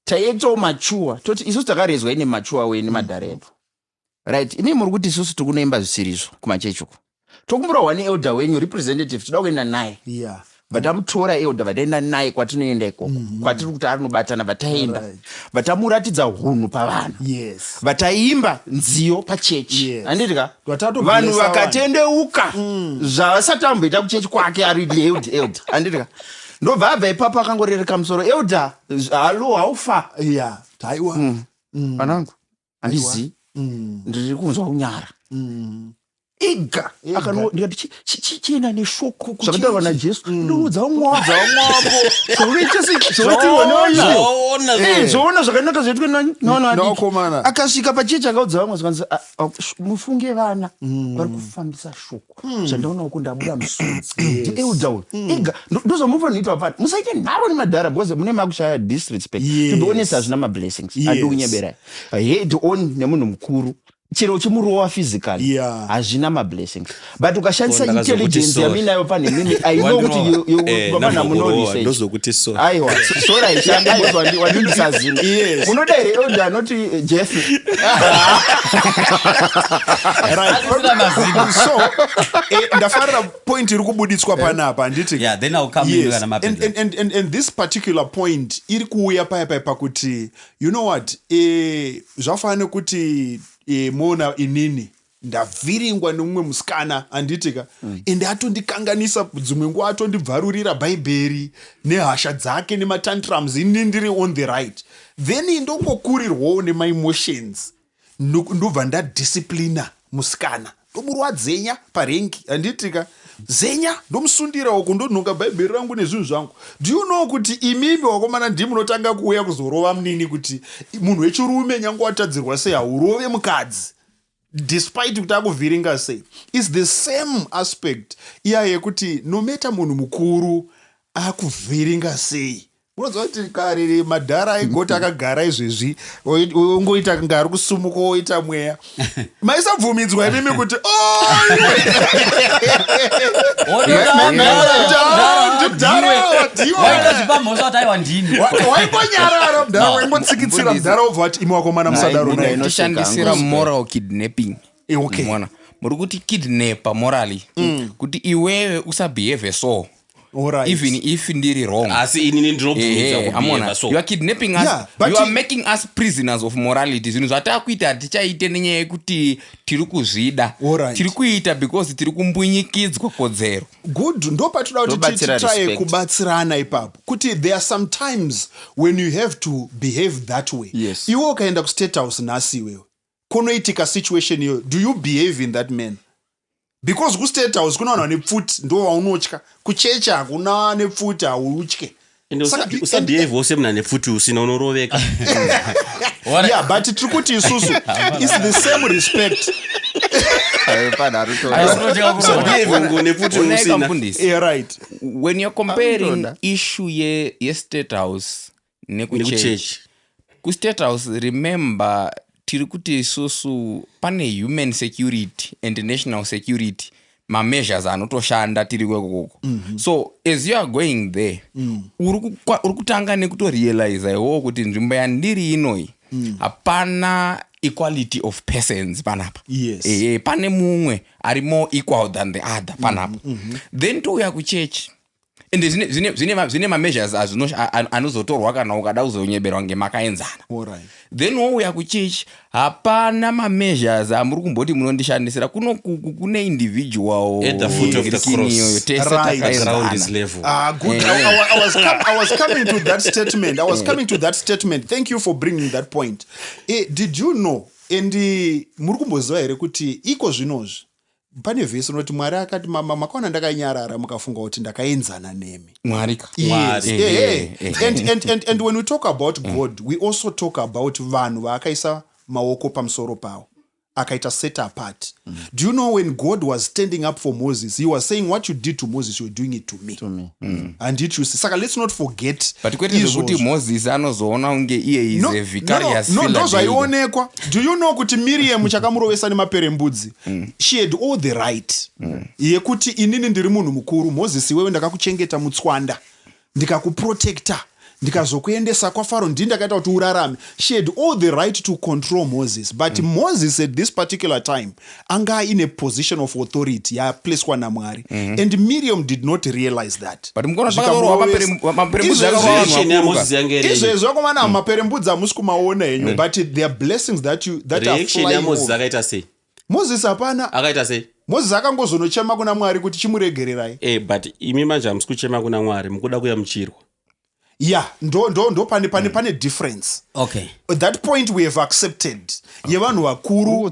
taiactawo mature, toti isusu takarezwa ine mature way nemadhara edu, right? Imi muri kuti isusu tiri kunoimba zvisirizvo kumachechi uko, tokumbura one elder wenyu representative, toda kuenda naye. Vatamutora elder, vataenda naye kwatinoenda ikoko, kwatiri kuti arinobatana. Vataenda, vatamuratidza hunhu pavanhu, vataimba nziyo pachechi, handiti ka? Vatatoblessa. Vanhu vakatendeuka zvavasati amboita kuchechi kwake ari elder, handiti ka? Ndobva abva ipapo akangorereka musoro, elder, halo, haufa. Yeah, taiwa. Vanangu, handizii, ndiri kunzwa kunyara ega. Ndikati, "Chienda neshoko zvakataurwa naJesu, ndoudza umwe wako zvaunoitirwa nevanhu." Zvaona. Zvoona zvakanaka zvaitwa Nevakomana. nevakomana. Akasvika pachechi akaudza vamwe, zvikanzi, "Ah, ah, mufunge vana vari kufambisa shoko zvandaonawo ko ndabuda musodzi ndielder uyu ega." Ndozvamunofanira kuita vapfana, musaite nharo nemadhara because mune makushaya disrespect. To be honest, hazvina mablessings. Handi kunyeberai, head on nemunhu mukuru, chero uchimurowa physically, hazvina mablessings, but ukashandisa Oh, ndakazokuti intelligence sorry. yaminayo pane mimi, I know kuti vapfana muno Ndambokurowa, research. ndozokuti sorry. Aiwa, sorry haishandi because wandibvisa zino. Munoda here elder anoti Jeff? Right, so ndafarira point iri kubuditswa panapa, handiti? Yeah, then I'll come in kana mapedza. And this particular point iri kuuya paya paya pakuti, you know what, zvafanana nekuti moona inini ndavhiringwa nemumwe musikana, handitika? Ende atondikanganisa, dzimwe nguva atondibvarurira bhaibheri nehasha dzake nematantrums, ini ndiri on the right, then ndongokurirwawo nemaemotions, ndobva ndadisciplina musikana. Ndomurwa dzenya parengi handitika zenya ndomusundira uko ndonhonga bhaibheri rangu nezvinhu zvangu. Do you know kuti imimi wakomana ndii munotanga kuuya kuzorova munini kuti munhu wechirume nyange watadzirwa sei haurove mukadzi despite kuti akuvhiringa sei? Is the same aspect iya yekuti nometa munhu mukuru akuvhiringa sei unoziva kuti kare madhara aigoti akagara izvezvi ongoita kunge ari kusumuka oita mweya. Maisabvumidzwa imimi kuti waingonyarara mudhara waingotsikitsira mudhara wobva wati imi wakomana musadaro tishandisira moral kidnapping. Okay. Mona muri kuti kidnapa morally. Kuti iwewe usabehave so Alright. Even if ndiri wrong. Asi inini ndinobvumidza kubehave so. You are kidnapping us. Yeah, but you are making us prisoners of morality. Zvinhu zvatakuita hatichaite nenyaya yekuti tiri kuzvida. Alright. Tiri kuita because tiri kumbunyikidzwa kodzero. Good. Ndo patinoda kuti Ndobatsira titry respect. kubatsirana ipapo. Kuti there are some times when you have to behave that way. Yes. Iwe ukaenda kustate house nhasi iwewe kunoitika situation iyoyo, do you behave in that manner? Because kustate house kuna vanhu vane pfuti ndo vaunotya. Kuchechi hakuna nepfuti hautye. Ende usabehave semunhu ane pfuti usina unoroveka. Yeah, but tiri kuti isusu it's the same respect. Usabehave ngone pfuti Onai usina. kamfundisi. Yeah, right. When you're comparing Anotoda. issue ye-state house nekuchechi, Nekuchechi. kustate house remember tiri kuti isusu pane human security and national security mameasures anotoshanda tiri kwekokoko. So as you are going there, uri kutanga nekutorealiza iwowo kuti nzvimbo yandiri inoi hapana equality of persons panapa. Yes. Ehe, pane mumwe ari more equal than the other panapa. Then touya kuchechi ende zvine mameasures anozotorwa kana ukada kuzonyeberwa ngemakaenzana. Alright. Then wouya kuchechi hapana mameasures amuri kumboti munondishandisira kuno kune individual At the foot of the skin cross. iyoyo, tese Right. The ground is takaenzana. level. Ah, good. I was coming to that statement. I was coming to that statement. Thank you for bringing that point. Did you know, and muri kumboziva here kuti iko zvinozvi pane vhesi inoti Mwari akati makaona ndakanyarara mukafunga kuti ndakaenzana nemi. Mwari ka. Yes. Mwari. And when we talk about God, we also talk about vanhu vaakaisa maoko pamusoro pavo, akaita set apart. Do you know when God was standing up for Moses, he was saying what you did to Moses, you were doing it to me. To me. And it you see. Saka let's not forget But kwete zvekuti izvozvo. Moses anozoona kunge iye is No, a vicarious no, no, Philadelphia. ndozvaionekwa. Do you know kuti Miriam chakamurovesa nemaperembudzi, she had all the right yekuti inini ndiri munhu mukuru, Moses iwewe ndakakuchengeta mutswanda, ndikakuprotecta, ndikazokuendesa kwaFaro, ndini ndakaita kuti urarame. She had all the right to control Moses, but Moses at this particular time anga aine position of authority yapleswa naMwari, and Miriam did not realize that. But mukaona pakarorwa Zvikamurovesa. maperembudzi Izvezvi- akarorwa vanhu Reaction vakuru yaMoses ka. yange iri. Izvezvi vakomana, maperembudzi hamusi kumaona henyu, but there are blessings that are Reaction flying yaMoses over. akaita sei? Moses hapana. Akaita sei? Moses akangozonochema kuna Mwari kuti chimuregererai. But imi manje hamusi kuchema kuna Mwari, mukuda kuyamuchirwa. Yeah, ndo pane difference. Okay. At that point we have accepted yevanhu vakuru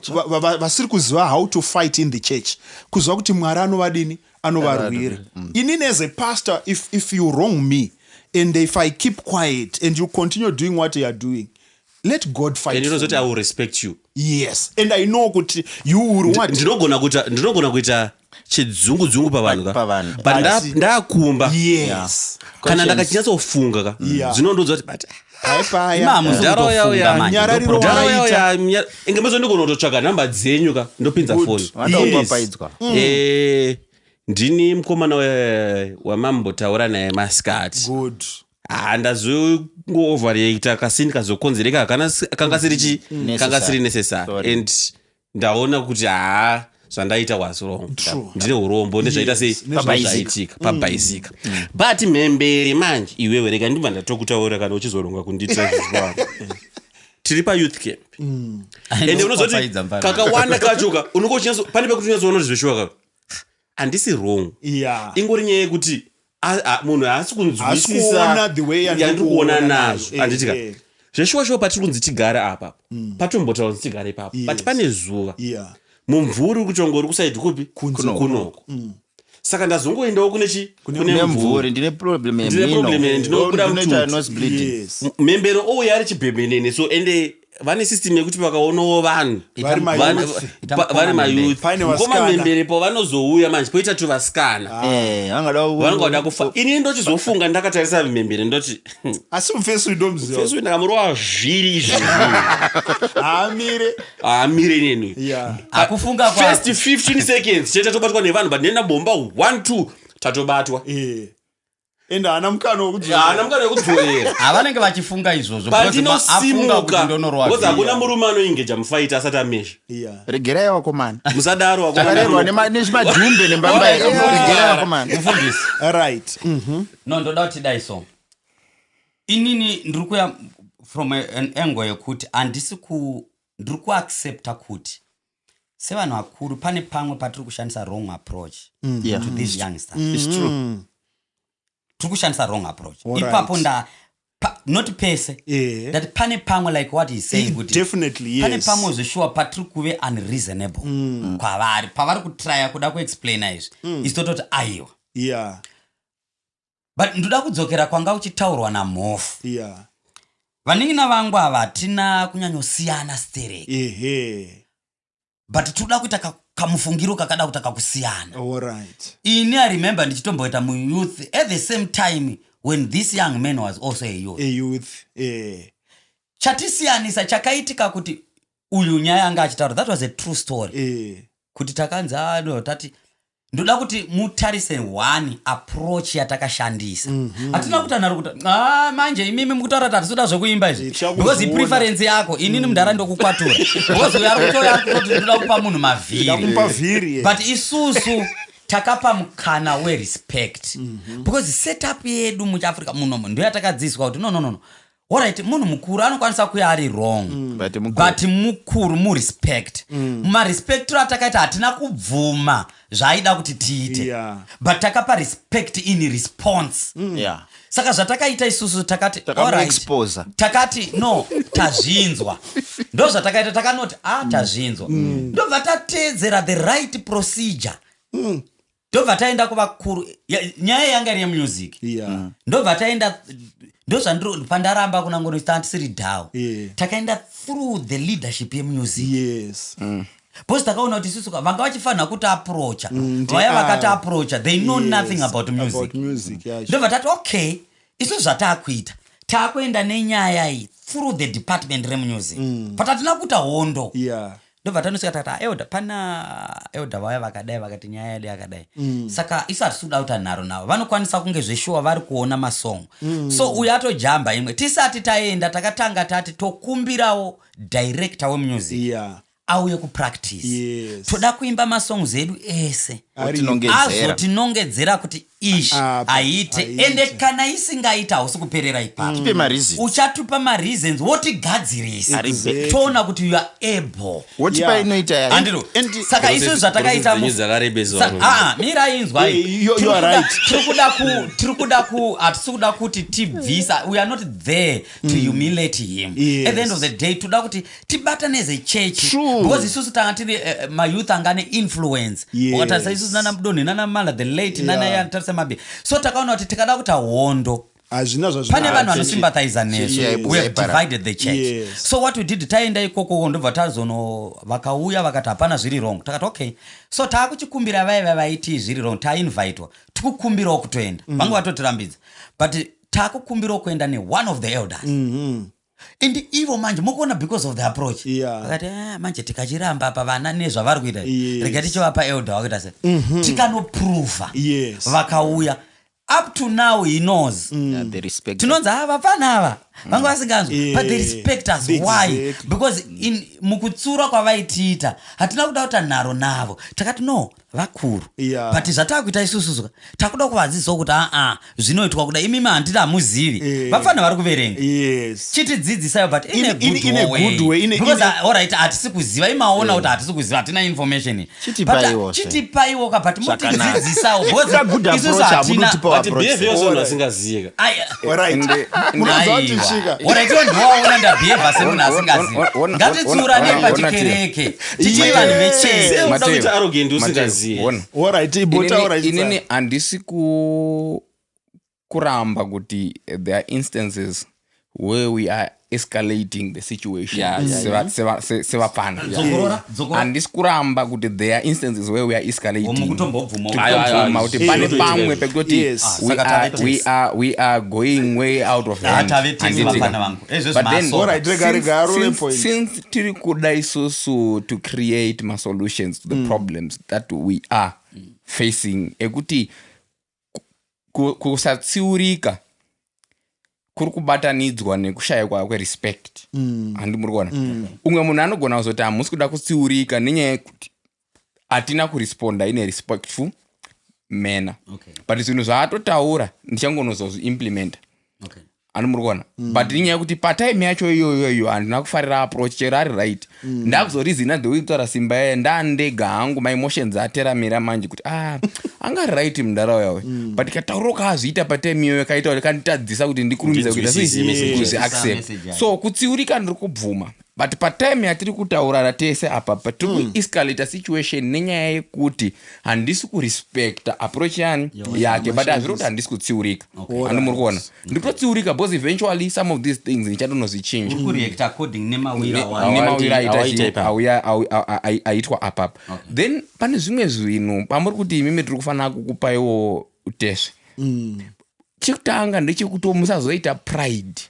vasiri kuziva how to fight in the church, kuziva kuti Mwari anovadini, anovarwira. Inini as a pastor, if you wrong me and if I keep quiet and you continue doing what you are doing, let God fight And for inozoti me. I will respect you. Yes, and I know kuti you will what? Ndinogona kuita chidzungu-dzungu pavanhu ka. Pavanhu. But ndakumba. Yes. Kana ndakachinyatsofunga ka, Yeah. zvinondoudza kuti but Paipaya. Imamu Ndaro yao kutofunga ya- manje. Nyarariro ndaro yao waita. ya inge mezondigona kutotsvaga nhamba dzenyu ka, ndopinza foni. Vanoda Yes. kupapaidzwa. Ndini mukomana wamambotaura naye masikati. Good. Ndazongo-overreacta kasini kazokonzereka kanga siri chi kanga siri necessary. Sorry. And ndaona kuti haa, zvandaita was wrong. True. Ndine urombo nezvaita sei, Yes, nezvaitika pabhaizika. But mhembere manje iwewe, rega ndibva ndatokutaura kana uchizoronga kundiitira zvichwaro. Tiri payouth camp ende unozoti Papaidza mfana. kakawanda kacho ka unonge uchinyatso pane pekuti unyatsoona kuti zveshuwa ka handisi wrong. Yeah. Ingori nyaya yekuti munhu haasi Haasi kunzwisisa kuona the way yandiri yandiri kuona kuona nazvo. nazvo. Handitika zveshuwa shuwa patiri kunzi tigare apa, patombotaura kunzi tigare ipapo, but Yes. pane zuva Yeah. Mumvuri uri kuchongori kusaidi kupi? Kunoko. Saka ndazongoendawo kune chi? Kune mvuri. Ndine problem. Ndine problem, ndinobuda ndinoita mututu. Nose bleeding. Mhembero ouya ari chibhembenene, so ende vane system yekuti vakaonawo vanhu Vari mayouth. Vari mayouth. Paine Mukoma vasikana. mhembere pavanozouya manje, poita tuvasikana Vangada vanongoda kufa. Ini ndochizofunga ndakatarisa mhembere, ndoti Asi mufesi ndomuziva. Fesu ndakamurova zviri izvi. Haamire. Haamire neni. Akufunga kwa First 15 seconds chete tobatwa nevanhu, but nena bomba 1 2 tatobatwa. Ende haana mukana wekudzora. Haana mukana wekudzorera. Havanenge vachifunga izvozvo because afunga kuti Pandinosimuka, ndonorwa because vhiri. hakuna murume anoengeja mufight asati amesha. Regerai vakomana. Musadaro. Takarerwa nezvimadhumbe nembambaira. Regerai vakomana. Mufundisi. Right. No, ndoda kuti dai, so inini ndiri kuya from an angle yekuti handisi ku ndiri kuaccepta kuti sevanhu vakuru pane pamwe patiri kushandisa wrong approach to these youngsters. It's true. Tiri kushandisa wrong approach Alright. ipapo not pese, that pane pamwe, like what he's saying, kuti Definitely, pane yes. pamwe zveshuwa patiri kuve unreasonable kwavari pavari kutraya kuda kuexplaina izvi, isu tototi aiwa. But ndoda kudzokera kwanga uchitaurwa namhofu. Vanin'ina vangu ava hatina kunyanyosiyana stereki, but toda kuita kamufungiro kakada kuita kakusiyana. Ini I remember ndichitomboita muyouth at the same time when this young man was also a youth. A youth. Chatisiyanisa chakaitika kuti uyu nyaya anga achitaura, that was a true story, kuti takanzi ano tati ndoda kuti mutarise one approach yatakashandisa. Hatina kuti anhu ari kuti, "Ah, manje imimi mukutaura kuti hatisi kuda zvekuimba izvi," Tichakuzoona. because ipreference yako. Inini mudhara ndokukwatura because uyu ari kutouya ari kutoti ndoda kupa munhu mavhiri. Ndakupa vhiri. But isusu takapa mukana werespect, because setup yedu muchiafrica munomu ndo yatakadzidziswa kuti no, no, no, no. Alright, munhu mukuru anokwanisa kuya ari wrong, But mukuru. but mukuru murespect. Mumarespectiro atakaita, hatina kubvuma zvaaida kuti tiite, but takapa respect in response. Saka zvatakaita isusu, takati alright, Takamuexposa. takati no, tazvinzwa. Ndo zvatakaita, takanoti a tazvinzwa, ndobva tateedzera the right procedure, ndobva taenda kuvakuru. Nyaya yanga iri yemusic. Ndobva taenda, ndozvandiri pandaramba kuna ngono handisiri dhau. Takaenda through the leadership yemusic, because takaona kuti isusu vanga vachifanira kuti approacha vaya vakati approacha, they know nothing about music. About music yacho. Ndobva tati okay, isu zvataakuita, taakuenda nenyaya iyi through the department remusic, but hatina kuita hondo. Ndobva tanosvika takati, "Ah, elder, pana elder vaya vakadai vakati nyaya yedu yakadai, saka isu hatisi kuda kuita nharo navo, vanokwanisa kunge zveshuwa vari kuona masong." So uyu atojamba imwe. Tisati taenda, takatanga tati tokumbirawo director wemusic auye kupractice. Toda kuimba masongs edu ese, Otinongedzera. azotinongedzera kuti ishi Apa, haite. haite. Ende kana isingaita, hausi kuperera ipapo. Tipe mareasons. Uchatupa mareasons, wotigadzirisa, Exactly. toona kuti you are able. Wotipa inoita yacho. Andiro saka isu zvatakaita Dzenyu dzakarebesa. Ah, mira, inzwa. Eh, you are right. Tiri kuda ku hatisi kuda kuti tibvisa, we are not there to humiliate him. At the end of the day, toda kuti tibatane as a church, True. because isusu tanga tiri mayouth anga ane influence. Ukatarisa isusu nana Mudonhe, nana Mala the late, nana tarisa Mabi, so takaona kuti tikada kuita hondo, Hazvina zvazvina. pane vanhu vanosympathiza nesu. Chechi yaibuda We have iparara. divided the church. So what we did, taenda ikoko, ndobva tazono vakauya vakati hapana zviri wrong. Takati okay, so taakuchikumbira vaiva vaiti zviri wrong, tainvitwa, tikukumbirawo kutoenda. Vanga vatotirambidza, but taakukumbirawo kuenda neone of the elders. And ivo manje mukuona, because of the approach, vakati, "Ah, manje tikachiramba apa vana nezvavari kuita, rega tichivapa elder wakuita se tikanoprova." Vakauya. Up to now he knows. Yeah, they respect. Tinonzi ava vapfana ava vanga vasinganzwi, but they respect us. Why? Because in mukutsura kwavaitiita, hatina kuda kuita nharo navo. Takati no, vakuru, but zvataakuita isususu, takuda kuvadzidzisawo kuti aa, zvinoitwa kuda. Imimi handiti hamuzivi, vapfana vari kuverenga, chitidzidzisayo, but in a good In a good way, way, because alright, hatisi kuziva, imaona kuti hatisi kuziva, hatina information. But, Chitipaiwo se. chitipaiwo ka, but Zvakanaka. mutidzidzisawo, because Kuda good isusu approach, hatina hamudi kutipa But approach. behavior yevanhu vasingaziyeka. Ai, Alright. Ende- Munoziva kuti Aiwa. Chika. Alright, iwe ndiwaona ndabhehave semunhu asingazivi. Ngatitsiuranei pachikereke. Tichiri vanhu vechechi. Sei unoda Mateo, kuita arrogant Mateo, usingazivi? ona. Alright, ibotaura Inini handisi kuramba kuti there are instances where we are escalating the situation sevapfana. Dzokorora, dzokorora. Handisi kuramba kuti there are instances where we are escalating. Mukutombobvuma. Tikutombobvuma kuti pane pamwe pekutoti Yes. Ah, we saka are- tave we tese. are going way out of Ah, hand. tave tese Handiti ka? vapfana vangu. Ezvo But then, zvimasoka. Alright, rega, rega, arove point. since tiri kuda isusu to create masolutions to the problems that we are facing, ekuti kusatsiurika kuri kubatanidzwa nekushayikwa kwerespect, handi muri kuona? Umwe munhu anogona kuzoti hamusi kuda kutsiurika nenyaya yekuti hatina kuresponda in a respectful manner. But zvinhu zvaatotaura ndichangonozozviimplementa. Handi muri kuona? But inyaya yekuti patime yacho iyoyoyo handina kufarira approach, chero ari right. Ndakuzorizina the way kutaura simba yaye, ndandega hangu, my emotions ateramira manje kuti ah, anga ari right mundarawo yawe. But katauriro kaazviita patime iyoyo kaita kuti kanditadzisa kuti ndikurumidze kuita sei? Ndinzwisise message. Kuzviaccept. Message yacho. So kutsiurika ndiri kubvuma, but patime yatiri kutaurana tese apa, patiri kuescalata situation nenyaya yekuti handisi kurespecta approach yani yake, but hazviri kuti handisi kutsiurika. Handi muri kuona? Ndikutotsiurika because eventually some of these things ndichatonozvichinja. Uri kureact according nemawira wayo. Nemawira aita Awaita ipapo. aitwa apapa. Then pane zvimwe zvinhu pamuri kuti imimi tiri kufanira kukupaiwo utesve. Chekutanga ndechekuti musazoita pride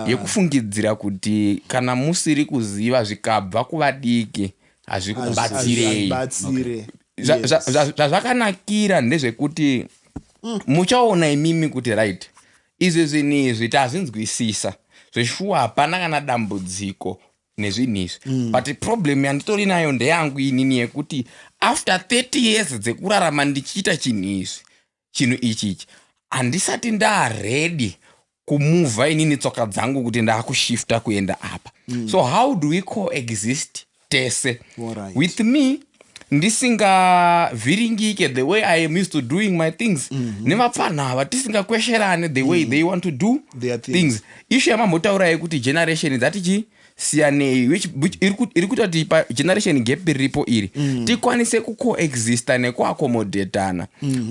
yekufungidzira kuti kana musiri kuziva zvikabva kuvadiki hazvikubatsirei. Batsire. Zvazvakanakira ndezvekuti muchaona imimi kuti right, izvi zvinhu izvi tazvinzwisisa zveshuwa, hapana kana dambudziko nezvinhu izvi. But problem yanditori nayo ndeyangu inini yekuti after 30 years dzekurarama ndichiita chinhu izvi, chinhu ichichi, handisati ndaready kumuvha inini tsoka dzangu kuti ndaakushifta kuenda apa. So how do we coexist tese with me ndisingavhiringike the way I am used to doing my things, nevapfanha ava tisingakwesherane the way they want to do Their things. things? Issue yamambotaura yekuti generation dzati siyanei, which iri kuita kuti pageneration gap riripo iri tikwanise kucoexista nekuaccomodatana.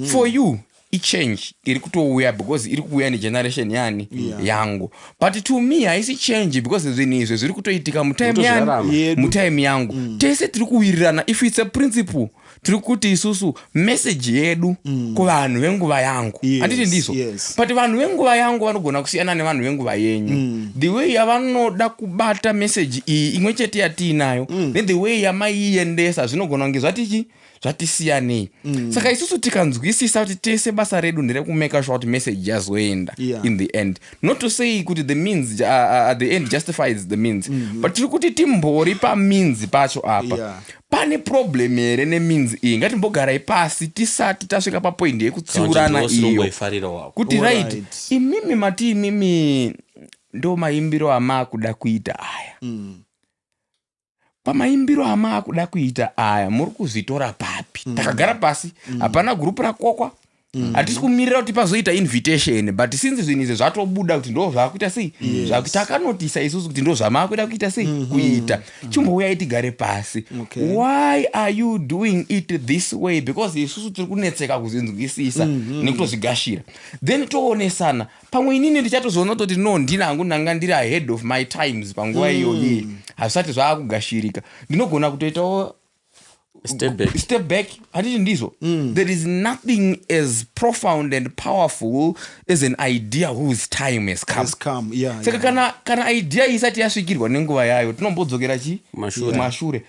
For you ichange iri kutouya because iri kuuya negeneration yani yangu, but to me haisi change because zvinhu izvi zviri kutoitika mutime yani Kutozvirarama. Yedu. mutime yangu. Tese tiri kuwirirana. If it's a principle, tiri kuti isusu message yedu kuvanhu venguva yangu, handiti ndizvo? Yes. But vanhu venguva yangu vanogona kusiyana nevanhu venguva yenyu. The way yavanoda kubata message iyi imwe chete yatiinayo nethe way yamaiiendesa zvinogona kunge zvatichi zvatisiyanei. Saka isusu tikanzwisisa kuti tese basa redu nderekumeka sure kuti message yazoenda in the end, not to say kuti the means the end justifies the means, but tiri kuti timbori pameans pacho apa. Pane problem here nemeans iyi? Ngatimbogarai pasi tisati tasvika papoindi yekutsiurana iyo Unomboifarira wako. kuti right, imimi mati imimi ndo maimbiro amaakuda kuita aya. Pamaimbiro amaakuda kuita aya muri kuzvitora papi? Takagara pasi, hapana gurupu rakokwa. Hatisi kumirira kuti pazoita invitation, but since zvinhu izvi zvatobuda kuti ndo zvaakuita sei, takanotisa isusu kuti ndo zvamaakuda kuita sei, kuita, chimbouyai tigare pasi. Why are you doing it this way? Because isusu tiri kunetseka kuzvinzwisisa nekutozvigashira. Then toonesana. Pamwe inini ndichatozoona kutoti no, ndini hangu ndanga ndiri ahead of my times panguva iyoyi, hazvisati zvaakugashirika. Ndinogona kutoitawo Step back. Step back, handiti ndizvo? There is nothing as profound and powerful as an idea whose time has come. Has come, yeah, Saka kana idea isati yasvikirwa nenguva yayo, tinombodzokera chi Kumashure. kumashure.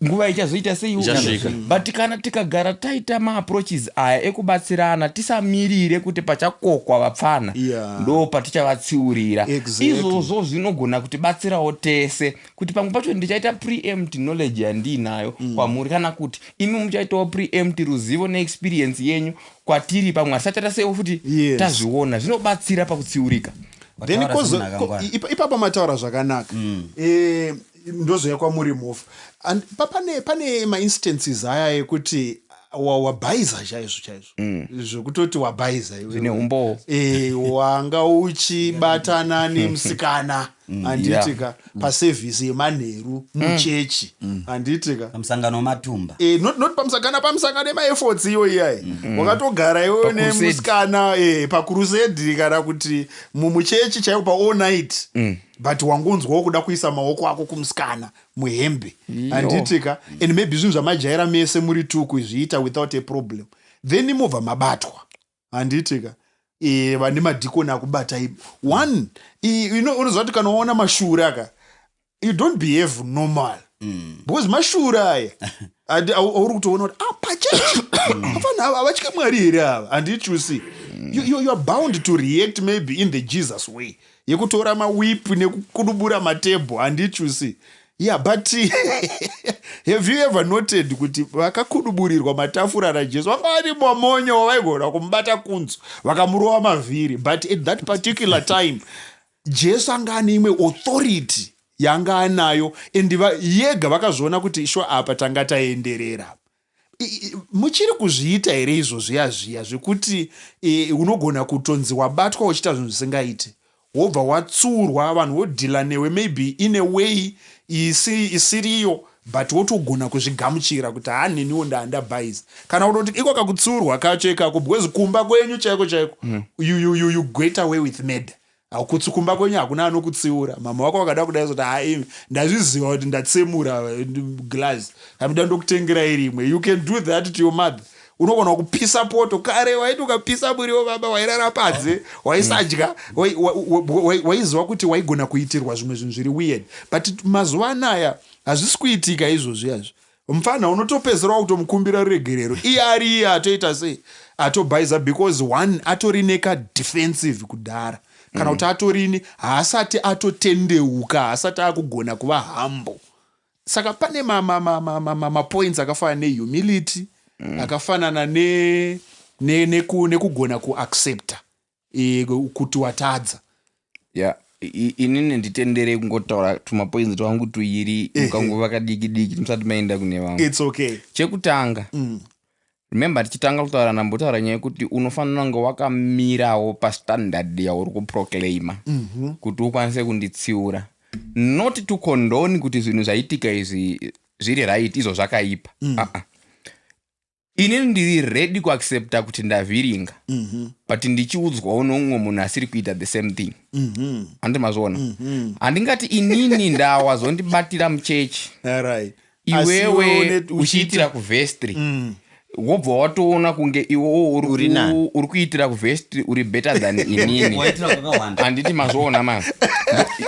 Nguva ichazoita sei? Ichasvika. But kana tikagara taita maapproaches aya ekubatsirana, tisamirire kuti pachakokwa vapfana ndo patichavatsiurira. Izvozvo zvinogona kutibatsirawo tese kuti pamwe pacho ndichaita preempt knowledge yandiinayo kwamuri, kana kuti imi muchaitawo preempt ruzivo neexperience yenyu kwatiri, pamwe hatisati taseiwo futi tazviona. Zvinobatsira pakutsiurika. Then Wataura kozo semunhu akangwara. ipapa mataura zvakanaka. Ndozoya kwamuri, Mhofu. And pane mainstances aya ekuti Wabhaiza chaizvo chaizvo, zvekutoti wabhaiza iwewe. Zvine umbowo. Wanga uchibatana nemusikana, handitika, pasevhisi yemanheru muchechi, handitika? Pamusangano wematumba. Not pamusangano, pamusangano emaefforts iyo iyayi, wakatogara iwewe Pacrusade. nemusikana, pacrusade kana kuti mumuchechi chaiko, paall night, but wangonzwawo kuda kuisa maoko ako kumusikana muhembe, handitika? And maybe zvinhu zvamajaira mese muri two kuzviita without a problem, then mobva mabatwa, handitika? Vane madhikoni akubatai one. Unoziva kuti kana waona mashura aka, you don't behave normal, because mashura aya auri kutoona kuti pachechi afana ava havatye Mwari here ava? Handiti you see, you are bound to react maybe in the Jesus way yekutora mawhip nekukudubura matebho, handiti you see? Yeah, but have you ever noted kuti vakakuduburirwa matafura naJesu vanga vari mamonyo wavaigona kumubata kunzu vakamurova mavhiri? But at that particular time Jesu anga ane imwe authority yanga anayo, and yega vakazviona kuti sho apa tanga taenderera. Muchiri kuzviita here izvo zviya zviya zvekuti unogona kutonzi wabatwa uchiita zvinhu zvisingaiti, wobva watsurwa, vanhu vodhila newe maybe in a way isiriyo, but wotogona kuzvigamuchira kuti haniniwo ndaandabhaisa, kana kutoti iko kakutsurwa kacho ikako, because kumba kwenyu chaiko chaiko you get away with murder? Hakutsi kumba kwenyu hakuna anokutsiura. Mama wako vakada kudai zoti, "Hai, ndazviziva kuti ndatsemura glass, hamida ndokutengerai rimwe." You can do that to your mother. Unogona kupisa poto. Kare waiti ukapisa muriwo, baba, wairara panze, waisadya, waiziva kuti waigona kuitirwa zvimwe zvinhu zviri weird. But mazuva anaya hazvisi kuitika izvozvi yazvo. Mufana unotopedzera wakutomukumbira ruregerero, iye ari iye atoita sei, atobhaiza, because one atori nekadefensive kudhara, kana kuti atorini, haasati atotendeuka, haasati akugona kuva humble. Saka pane mapoints akafanana nehumility, akafanana nekugona kuaccepta kuti watadza. Ya, inini nditendere kungotaura tumapoints twangu tuiri mukanguva kadiki diki musati maenda kune vamwe. It's okay. Chekutanga, remember tichitanga kutaura, ndambotaura nyaya yekuti unofanira kunge wakamirawo pastandard yauri kuproclaima kuti ukwanise kunditsiura, not to condone kuti zvinhu zvaitika izvi zviri right, izvo zvakaipa. Uh-uh. Inini ndiri ready kuaccepta kuti ndavhiringa, but ndichiudzwawo noumwe munhu asiri kuita the same thing. Handi mazviona? Handingati inini ndawazondibatira muchechi, Asi iwewe uchiitira kuvestry, wobva watoona kunge iwewo Uri nani. uri kuitira kuvestry, uri better than inini. Waitira kwakawanda. Handiti mazviona ma?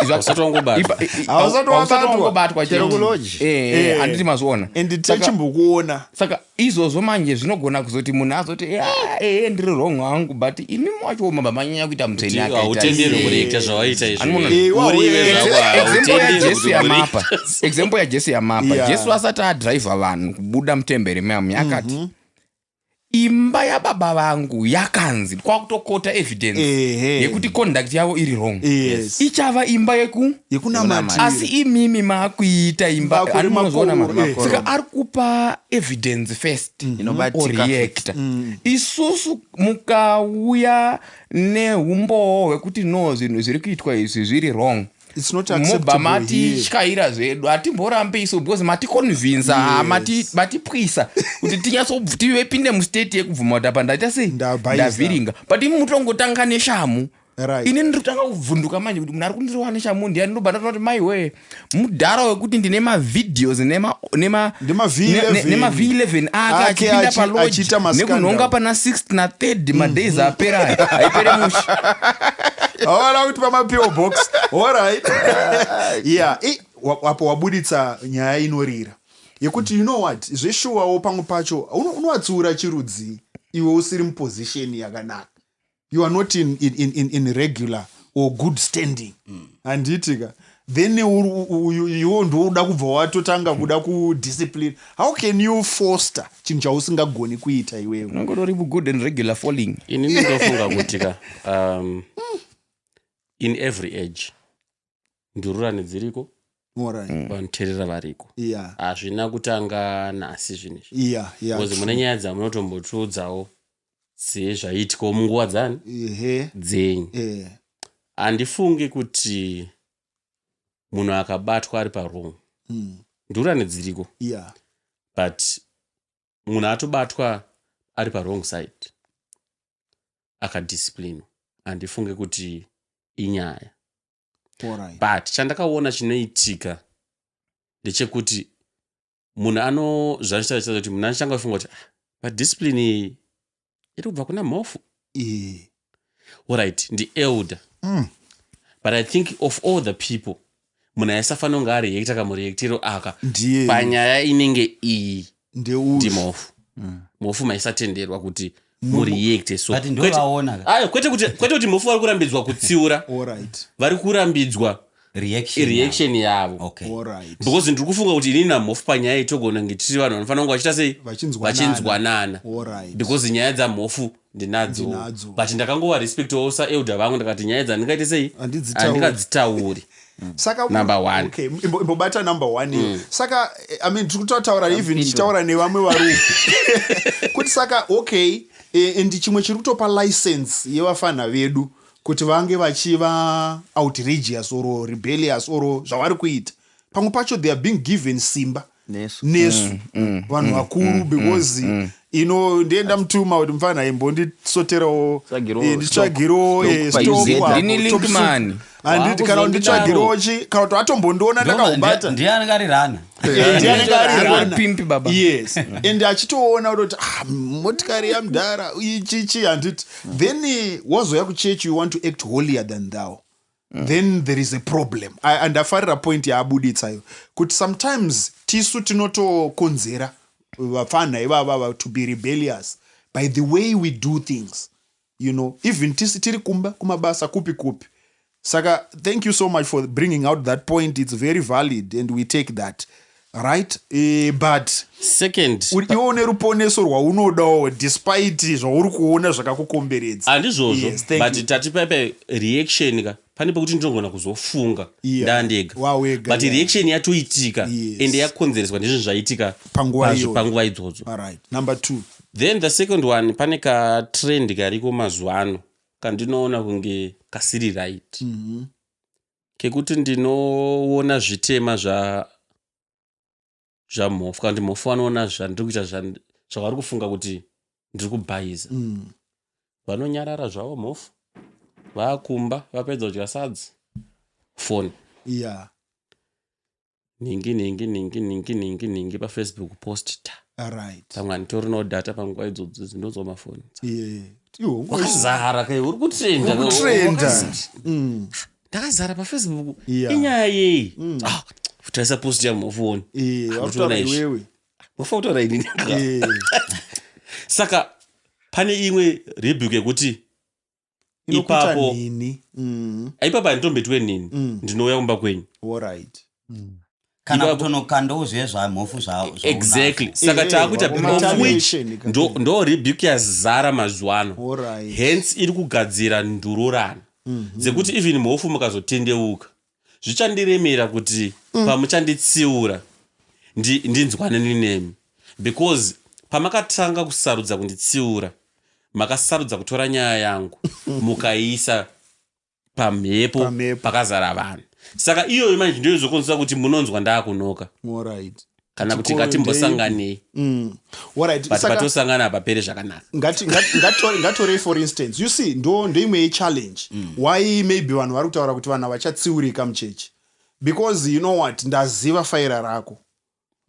Hausati wangobatwa. Hausati wabatwa. Wangobatwa. Chero kulodge. Handiti mazviona? And techimbokuona. Saka izvozvo manje zvinogona kuzoti munhu azoti, "Eh, ndiri wrong hangu," but imi wacho mabva manyanya kuita mutsvene akaita Hautenderwi sei. kureacta zvawaita izvi. Uriwe zvako, Example hautenderwi yaJesu kuti yamapa, example yaJesu yamapa, Jesu asati adhiraivha vanhu kubuda mutemberi meamu, yakati imba yababa vangu yakanzi, kwakutokota evidence yekuti conduct yavo iri wrong, ichava imba yeku Yekunamatira. Asi imimi maakuiita imba Makore, Ani munozviona ma? makore, Saka ari kupa evidence first, Inobatika. oreacta. Isusu mukauya neumbowo hwekuti no, zvinhu zviri kuitwa izvi zviri wrong, It's not mobva acceptable here. matityaira zvedu, hatimborambi isu, because maticonvinsa, matipwisa kuti tinyatsotivepinde mustate yekubvuma kuti apa ndaita sei, Ndabhaisa. ndavhiringa. But imi mutongotanga neshamu. Ini ndiri kutanga kuvhunduka manje kuti munhu ari kundirova neshamu ndiani. Ndobva ndatoona kuti maiwe, mudhara wekuti ndine mavideos Nema V11. nema V11 ake Ake achipinda palodge achiita mascandal. nekunhonga pana 6 na3 madays apera aya, haipere mushe. Hawana kuti pamaPO box. Alright, yeah. Apo wabuditsa nyaya inorira yekuti, you know what, zveshuwawo pamwe pacho unowatsiura chirudzi iwe usiri muposition yakanaka. You are not in regular or good standing, handiitika? Then iwo ndouda kubva watotanga kuda kudiscipline. How can you foster chinhu chausingagoni kuita iwewe? Unongotori good and regular falling. Inini ndofunga kuti ka in every age ndururani dziriko. Alright. Vanoteerera variko. Hazvina kutanga nhasi zvinhu izvi. Because mune nyaya dzamunotombotiudzawo sezvaiitikawo munguva dzani dzenyu. Handifungi kuti munhu akabatwa ari parong, ndurani dziriko, but munhu atobatwa ari parong side akadisciplinwa, handifungi kuti inyaya. But chandakaona chinoitika ndechekuti munhu ano zvanoita kuti munhu anotanga kufunga kuti, "Ah, but discipline iyi iri kubva kuna Mhofu." Alright, ndielder, but I think of all the people munhu aisafanira kunge areacta kamureactiro aka Ndiye. panyaya inenge iyi, Ndeuzvo. ndiMhofu. Mhofu maisatenderwa kuti mureacte so. But ndovaona ka. Ayo, kwete kuti Mhofu vari kurambidzwa kutsiura. Vari kurambidzwa reaction. Reaction yavo. Because ndiri kufunga kuti inini naMhofu panyaya iyi togona kunge tiri vanhu vanofanira kunge vachiita sei? Vachinzwanana. Vachinzwanana. Because nyaya dzaMhofu ndinadzo, Ndinadzo. but ndakangova respectawo saelder vangu, ndakati nyaya dzandingaite sei? Handidzitauri. Handingadzitauri. Saka Number one. Okay, imbobata number one iyo. Saka I mean, tiri kutotaura, even tichitaura nevamwe varume kuti saka okay, and chimwe chiri kutopa license yevafana vedu kuti vange vachiva outrageous or rebellious or zvavari kuita, pamwe pacho they are being given simba Nesu. Nesu vanhu vakuru, because ino ndienda mutuma kuti mufana imbondisoterawo, Tsvagirawo nditsvagirewo stock stock pa UZ. apo, Ndini top link soup. man. Handiti kana kuti nditsvagirewo chi, kana kuti atombondiona ndakaubata. Ndiye anenge ari rana. Ndiye anenge ari Ari rana. pimpi baba. Yes, and achitoona kutoti, ah, motikari yamudhara ichichi, handiti? Then wazoya kuchurch, you want to act holier than thou. Then there is a problem. Andafarira point yaabuditsayo kuti sometimes tisu tinotokonzera vapfanha ivava to be rebellious by the way we do things, even tisi tiri kumba, kumabasa, kupi kupi. Saka thank you so much for bringing out that point. It's very valid and we take that, right? But Second, iwe une ruponeso rwaunodawo despite zvauri kuona zvakakukomberedza. Handizvozvo. Yes, thank But you. tati paipai reaction ka, pane pekuti ndinogona kuzofunga ndandega, Wawega, but reaction yatoitika, ende yakonzereswa ndizvo zvaitika Panguva iyoyo. Panguva idzodzo. Alright, number two. Then the second one, pane katrend kariko mazuva ano kandinoona kunge kasiri right, kekuti ndinoona zvitema zvaMhofu, kana kuti Mhofu vanoona zvandiri kuita, zvavari kufunga kuti ndiri kubhayiza. Vanonyarara zvavo Mhofu, vakumba, vapedza kudya sadza, foni, nhingi nhingi nhingi nhingi nhingi nhingi paFacebook, post ta. Pamwe handitorinawo data panguva idzodzo, ndinonzwa mafoni. Iwo, Wakazara kai, uri kutrenda. Uri kutrenda. Ndakazara paFacebook. Inyaya yei? Ah, tarisa post yaMhofu oni. Wakutaura Izvi. iwewe. Mhofu akutaura inini. Saka pane imwe rebuke yekuti Inokuita ipapo nini. Ipapo handitombetwe nini, ndinouya kumba kwenyu. Kana Ipapo kutonokandawo zviye zvaMhofu Exactly. Saka taakuita of which Retaliation ka. ndo rebuke yazara mazuva ano. Hence iri kugadzira ndururano dzekuti even Mhofu mukazotendeuka, zvichandiremera kuti pamuchanditsiura ndinzwane nemi, because pamakatanga kusarudza kunditsiura, makasarudza kutora nyaya yangu mukaiisa pamhepo, Pamhepo. pakazara vanhu. Saka iyoyo manje ndiyo izokonzesa kuti munonzwa ndaakunoka kana kuti Chikoro. ngatimbosanganei. But patosangana hapapere zvakanaka. Ngatorei for instance, you see, ndo ndoimwe yechallenge why maybe vanhu vari kutaura kuti vanhu havachatsiurika muchechi, because you know what, ndaziva faira rako,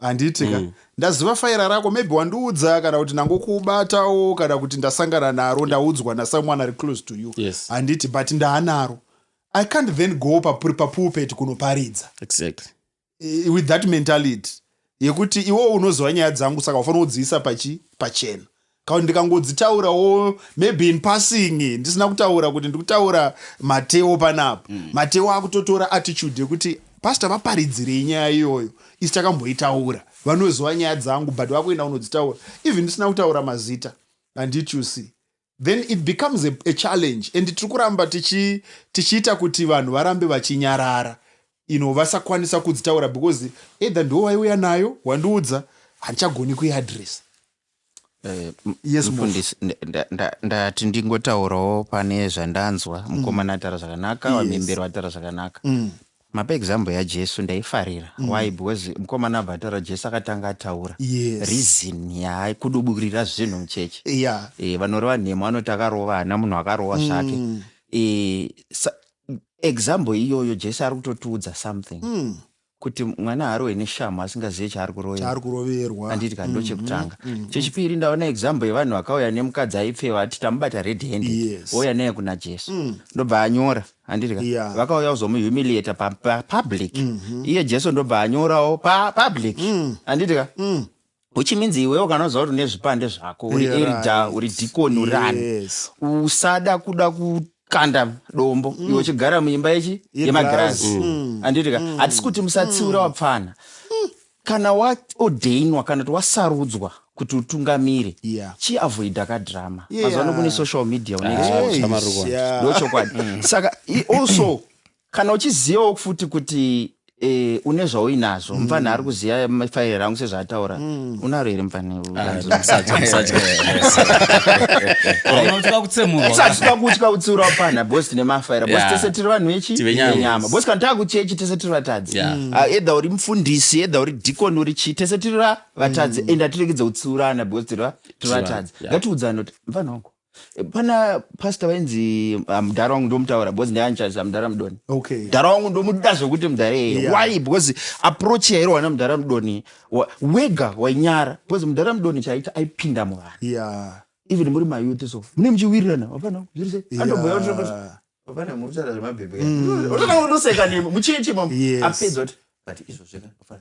handiti ka? Ndaziva faira rako, maybe wandiudza, kana kuti ndangokubatawo, kana kuti ndasangana naro, ndaudzwa nasomeone ari close to you. Handiti? But ndaanaro, I can't then go papulpit kunoparidza with that mentality yekuti iwo unoziva nyaya dzangu, saka ufanira kudziisa pachena. Kana ndikangodzitaurawo maybe in passing, ndisina kutaura kuti ndikutaura Mateo panapa, Mateo akutotora attitude yekuti pastor vaparidzirei nyaya iyoyo, isi takamboitaura, vanoziva nyaya dzangu, but vakuenda kunodzitaura even ndisina kutaura mazita, handiti? You see, then it becomes a challenge and tiri kuramba tichiita kuti vanhu varambe vachinyarara. You know, vasakwanisa kudzitaura because either ndiwo waiuya nayo, wandiudza, handichagoni kuiadressa. Yes, mufundisi, ndati ndingotaurawo pane zvandanzwa. Mukomana ataura zvakanaka, vamemberi vataura zvakanaka. Mapa example yaJesu, ndaifarira. Why? Because mukomana abva ataura, Jesu akatanga ataura reason yaikuduburira zvinhu muchechi. Vanoreva nhema vanoti akarova, hana munhu akarova zvake. Example iyoyo, Jesu ari kutotiudza something, kuti mwana haarohwe neshamhu asingazivi chaari kuroverwa. Chaari kuroverwa. Handiti ka? Ndo chekutanga. Chechipiri, ndaona example yevanhu vakauya nemukadzi aipfeva, ati tamubata red handed, ouya naye kuna Jesu, ndobva anyora, handiti ka? Vakauya kuzomuhumiliata papublic, iye Jesu ndobva anyorawo papublic, handiti ka? Which means iwewo kana uziva kuti une zvipande zvako, uri elder, uri deacon, uri ani, usada kuda kukanda dombo iwe uchigara muimba yechi yemagirazi, handiti ka? Hatisi kuti musatsiura wapfana. Kana waordainwa kana kuti wasarudzwa kuti utungamire, chiavoida kadrama. Mazuva ano kune social media, une Ah, chamarukwa. Ndochokwadi. Saka also kana uchizivawo futi kuti une zvauinazvo, mufana ari kuziva mafairi rangu sezvaataura, unaro here mufana? Musatya, musatya. Unotya kutsemurwa. Tisatya kutya kutsiura wapana because tine mafaira, because tese tiri vanhu vechi Venyama. Venyama, because kana taakuchechi tese tiri vatadzi. Ah, either uri mufundisi, either uri deacon, uri chii, tese tiri vatadzi, and hatiregedze kutsiurana because tiri vatadzi. Ngatiudzane kuti mufana wangu, pana pastor vainzi, ah, mudhara wangu ndomutaura because ndianchasa mudhara Mudoni. Mudhara wangu ndomuda zvokuti mudhara iyeye. Why? Because approach yairwa namudhara Mudoni, wega wainyara, because mudhara Mudoni chaaita, aipinda muvanhu. Even muri mayouth, so mune muchiwirirana, wapana zviri sei? Andobhuya kuti wapana muri kutaura zvemabhebhe, ototanga kutoseka nemi muchechi mamo. Apedza kuti, but izvozvo ka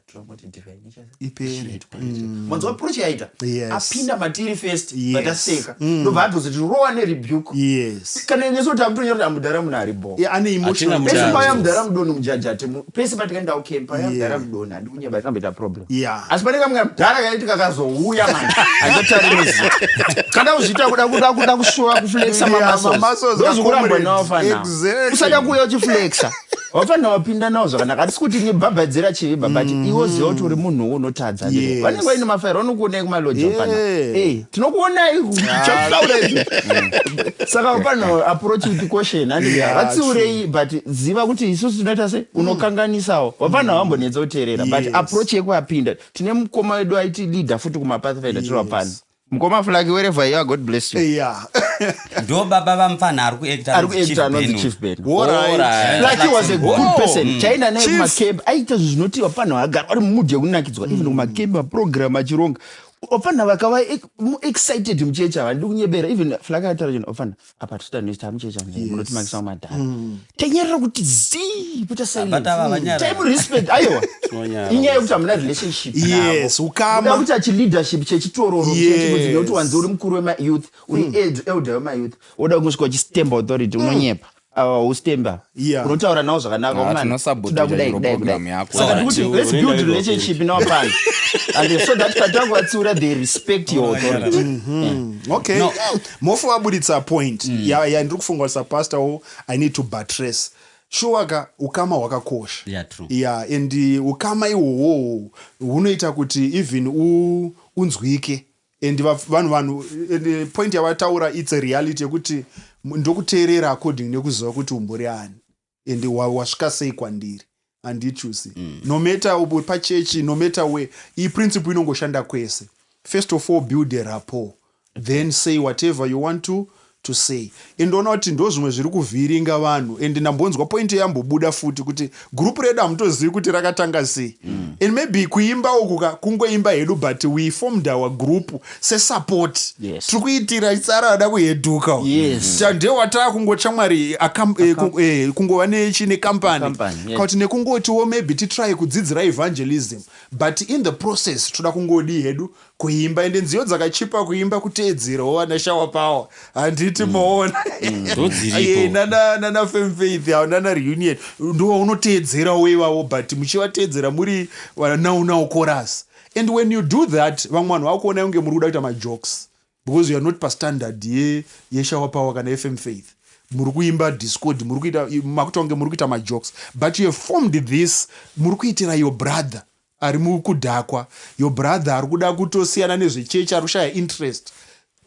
divine nature Ipere. Manzwa approach yaita? Yes. Apinda matiri first, vataseka, ndobva atozoti rowa nerebuke. Kana nesu takutonyora kuti amudhara munhu ari bo. Yeah, ane emotional Hatina Pese mudhara. paya mudhara Mudoni mujajati, pese patikaenda kukempa ya mudhara Mudoni, handi kunyeba, tikamboita problem. Asi pane kamwe mudhara kaiti kakazouya manje, handichatari nezita, kada kuzviita kuda kushowa, kuflexa mamuscles, ndozvikurambwa nawafanao. Usada kuuya uchiflexa, wafanira wapinda nawo zvakanaka. Hatisi kuti nibhabhadzira chivi, but iwe ziva kuti uri munhu unotadza. Vanenge vaine mafaira, vanokuonai kumaloja pana. Eh, tinokuonai chakutaura izvi. Saka pano approach with caution, handiti? Vatsiurei, but ziva kuti isusu tinoita se unokanganisawo, wapana wambonetsa kuteerera, but approach yekuapinda, tine mukoma wedu aiti leader futi kumapathfinder, tiri wapana, mukoma Flaki, wherever you are, God bless you. Ndo baba vamufana ari kuacta. Ari kuacta anonzi Chief Ben. Alright. Alright. Flaki was a good person. Chaenda naye Chief. kumakembi, aita zvinhu zvinoti wapana vagara vari mumudhi yekunakidzwa, even kumakembi maprogram achironga, wapana vakava excited muchechi ava, ndiri kunyebera. Even Flaki ataura chinhu, wapana apa tita noita muchechi ava munotimakisa madhara, tanyarara kuti zii, kuita But ava vanyarara. silence, taimu respect, aiwa. Tinonyara. Inyaya yekuti hamuna relationship navo. Kuda Ukama. kuti achileadership chechitororo nekuti wanzi uri mukuru wemayouth, uri elder wemayouth, woda kusvika uchistemba authority, unonyepa. Awa ustemba. Unotaura nawo zvakanaka. Ah, Woman, tinosabotage toda kudai, chiro kudai, program kudai. yako. Saka Alright. ndikuti let's Unoenda build wega. relationship nawapana, and so that patakuvatsiura they respect your authority. Okay. No. Mofu waburitsa point yandiri kufunga kuti sapastor wo I need to buttress. Sure ka, ukama hwakakosha. Yeah, true. Yeah, and ukama ihwohwo hunoita kuti even unzwike and vanhu and point yavataura, it's a reality yekuti ndokuteerera according nekuziva kuti umbori ani and wasvika sei kwandiri, handichusi. No matter uri pachechi, no matter where, iyi principle inongoshanda kwese. First of all, build a rapport, then say whatever you want to say. And ndoona kuti ndo zvimwe zviri kuvhiringa vanhu, and ndambonzwa point yambobuda futi kuti group redu hamutozivi kuti rakatanga sei. And maybe kuimba uku ka kungoimba hedu, but we formed our group sesupport. Tiri kuitira tsara vada kuhedhuka. Ndewatava kungoti kungova nechi nekampani, Company, yes. kuti nekungotiwo maybe titry kudzidzira evangelism, but in the process toda kungodi hedu kuimba, ende nziyo dzakachipa kuimba, kuteedzerawo vana Shower Power, handiti? Maona? Ndodziripo. Nana Firm Faith avo, nana Reunion, ndo vaunoteedzerawo ivavo, but muchivateedzera muri now now chorus. And when you do that, vamwe vanhu vakuona kunge muri kuda kuita majokes because you are not pastandard yeShower Power kana Firm Faith. Muri kuimba discord, muri kuita makutonge, muri kuita majokes, but you have formed this, muri kuitira your brother ari mukudhakwa, your brother ari kuda kutosiyana nezvechechi, ari kushaya interest,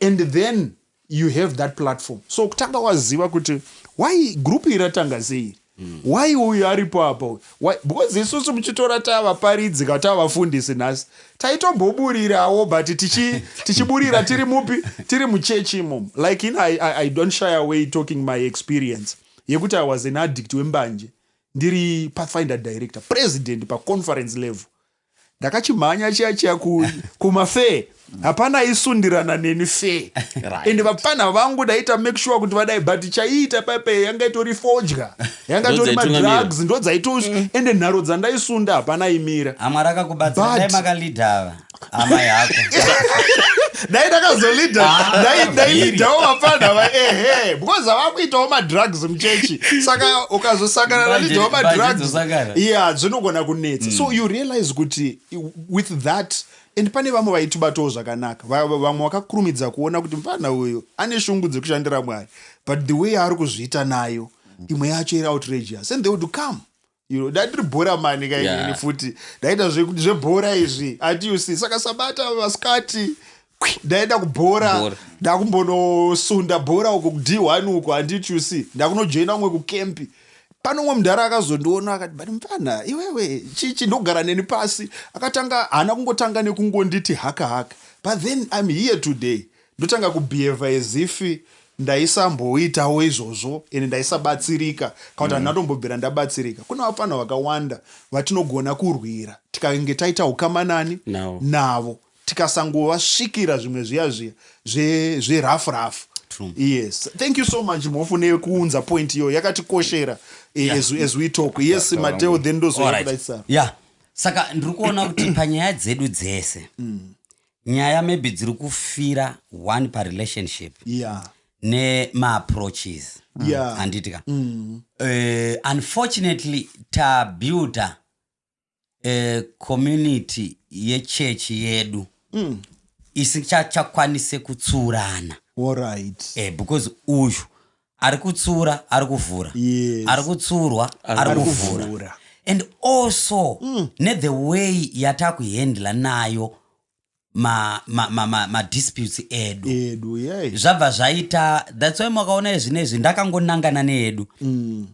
and then you have that platform. So kutanga waziva kuti why group iri ratanga sei, why uyu aripo apa, why? Because isusu muchitora tavaparidzi kana tavafundisi nhasi, taitomboburirawo, but tichiburira tiri mupi, tiri muchechi imomo. Like I don't shy away talking my experience yekuti I was an addict wembanje, ndiri Pathfinder director, president paconference level. Ndakachimhanya chiya chiya kumafair, hapana aisundirana neni fair. Ende vapfana vangu ndaita make sure kuti vadai, but chaiita paipai yanga itori fodya, yanga itori Ndodzaitungamiira. madrugs, ndodzaito. Ende nharo dzandaisunda hapana aimira. Amwari akakubatsira. Dai makalidha ava amai hako. Dai ndakazolidha, ndailidhawo vapfana va, ehe, because havakuitawo madrugs muchechi. Saka ukazosangana nalidhawo Mbanje madrugs, dzosangana. Yeah, zvinogona kunetsa. So you realize kuti with that, and pane vamwe vaitibatawo zvakanaka. Vamwe vakakurumidza kuona kuti mufana uyu ane shungu dzekushandira Mwari, but the way ari kuzviita nayo, imwe yacho iri outrageous, and they would come. Ndandiri bhora mani kainini. Futi ndaita zvebhora izvi, ati you see, saka sabata vasikati ndaenda kubhora. Bhora. Ndakumbonosunda bhora uko kuD1 uko, handiti you see, ndakunojoina umwe kukempi. Pano umwe mudhara akazondiona akati, "But mufana iwewe, chichi?" Ndogara neni pasi, akatanga, haana kungotanga nekungonditi haka haka, but then I'm here today, ndotanga kubehave as if ndaisamboitawo izvozvo ende ndaisabatsirika, kana kuti handina tombobvira ndabatsirika. Kuna vafana vakawanda vatinogona kurwira tikange taita ukama nani? Navo. Navo, tikasangovasvikira zvimwe zviya zviya zverough rough. Yes, thank you so much, Mhofu, nekuunza point iyo yakatikoshera as we talk. Yes, Mateo, then ndozoya kudaisara. Ya, saka ndiri kuona kuti panyaya dzedu dzese, nyaya maybe dziri kufira one parelationship nemaapproaches, handiti ka? Unfortunately tabuilda community yechechi yedu isichachakwanise kutsurana. Because uyu ari kutsura ari kuvhura, ari kutsurwa ari Ari kuvhura. Kuvhura. And also nethe way yatakuhandla nayo madisputes edu, edu, yeah. Zvabva zvaita, that's why makaona zvinezvi ndakangonangana needu.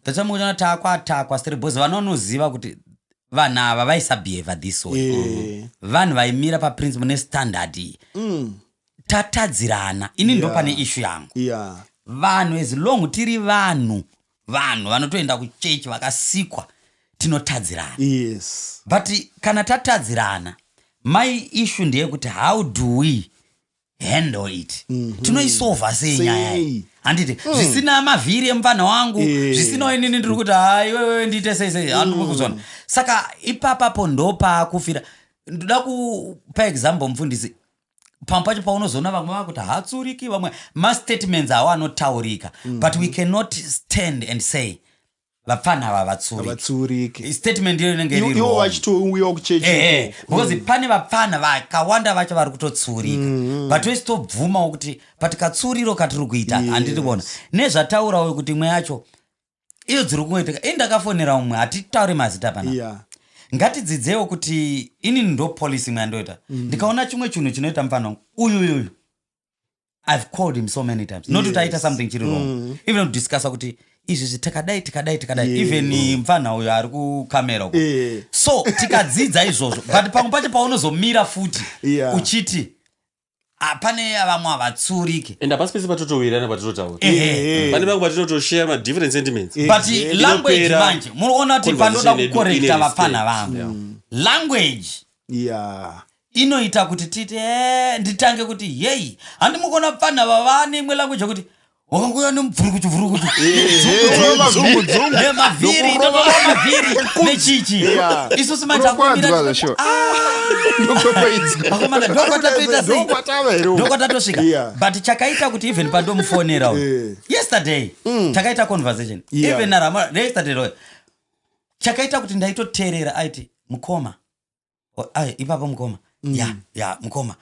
That's why mukuona taakwatakwa stiri, because vanonoziva kuti vanhu ava vaisabehava this way. Vanhu vaimira paprinciple nestandard iyi. Tatadzirana, ini ndo pane issue yangu. Vanhu, as long tiri vanhu, vanhu vanotoenda kuchechi, vakasikwa, tinotadzirana. But kana tatadzirana, my issue ndeyekuti how do we handle it? Tinoisolva sei nyaya iyi? Sei? Handiti zvisina mavhiri emufana wangu, zvisinawo inini ndiri kuti, "Hai iwewe, ndiite sei sei." Handiri kuzona. Saka ipapapo ndopaakufira. Ndoda kupa example, mufundisi. Pamwe pacho paunozoona vamwe vakuti haatsuriki, vamwe mastatements awo anotaurika, but we cannot stand and say vapfana ava vatsuriki. Vatsuriki. Statement iyo inenge iri Ivo wrong. vachitouyawo kuchechi. Ehe, because pane vapfana vakawanda vacho vari kutotsurika, but wesitobvumawo kuti but katsuriro katiri kuita, handiri kuona nezvataurawo kuti imwe yacho iyo dziri kungoitika. Ini ndakafonera umwe, hatitauri mazita pana. Ngatidzidzewo kuti inini ndo policy imwe yandoita. Ndikaona chimwe chinhu chinoita mufana wangu uyu uyu, I've called him so many times, not kuti aita something chiri wrong, even kudiscussa kuti izvi tikadai, tikadai, tikadai. Even mufana uyu ari kukamera uko. So tikadzidza izvozvo, but pamwe pacho paunozomira futi uchiti, "Ah, pane vamwe havatsurike." And hapasi pese patotowirana patitotaura. Ehe. Pane vamwe patinotoshare madifferent sentiments. But Exactly. language Inopera manje, munoona kuti panoda conversation yedu kukorekta ine vapfana respect. vangu, language inoita kuti titi, "Eh," nditange kuti yei, handi mukuona pfana vava neimwe language yekuti wakanguya nemubvurukuchu bvurukuchu Dzungu-dzungu. nemavhiri, mavhiri nechichi. Isusu manje Unokwadzwa akumira. zve, sure. Ndokwaidzwa. Vakomana, ndokwatatoita sei? Ndokwatava here uko? Ndokwatotosvika. But chakaita kuti even pandomufonera uyu yesterday, takaita conversation, even narama yesterday roy, chakaita kuti ndaitoteerera, aiti, "Mukoma." Oh, ai, ipapo mukoma, ya mukoma.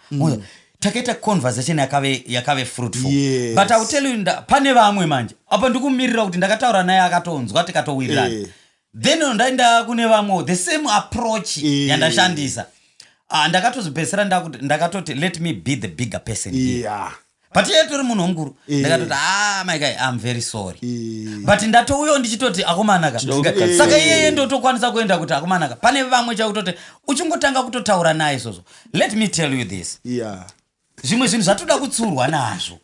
Takaita conversation yakave fruitful. Yes. But I will tell you, pane vamwe manje apo ndikumirira kuti ndakataura naye akatonzwa tikatowirirana. Then ndaenda kune vamwe, the same approach yandashandisa. Ndakatozopedzisira ndakatoti let me be the bigger person here. But iye tori munhu mukuru. Ndakatoti, ah, my guy, I'm very sorry. But ndatouyawo ndichitoti akomanaka. Saka iyeye ndotokwanisa kuenda kuti akomanaka. Pane vamwe chakutoti uchingotanga kutotaura naye izvozvo. Let me tell you this. Zvimwe zvinhu zvatoda kutsurwa nazvo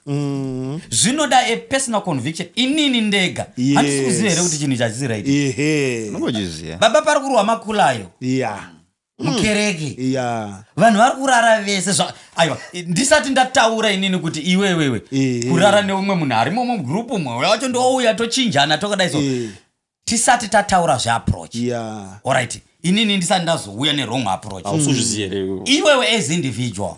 zvinoda a personal conviction. Inini ndega handisi kuziva here kuti chinhu chachisi right? Unongochiziva. Baba, pari kurwa makulayo mukereke. Vanhu vari kurara vese. Aiwa, ndisati ndataura inini kuti iwewewe kurara neumwe munhu arimo mugrupu, mwe wacho ndouya tochinjana tokadai so. Tisati tataura zveapproach, alright, inini ndisati ndazouya newrong approach, Hausi kuzviziva here? Iwewe as individual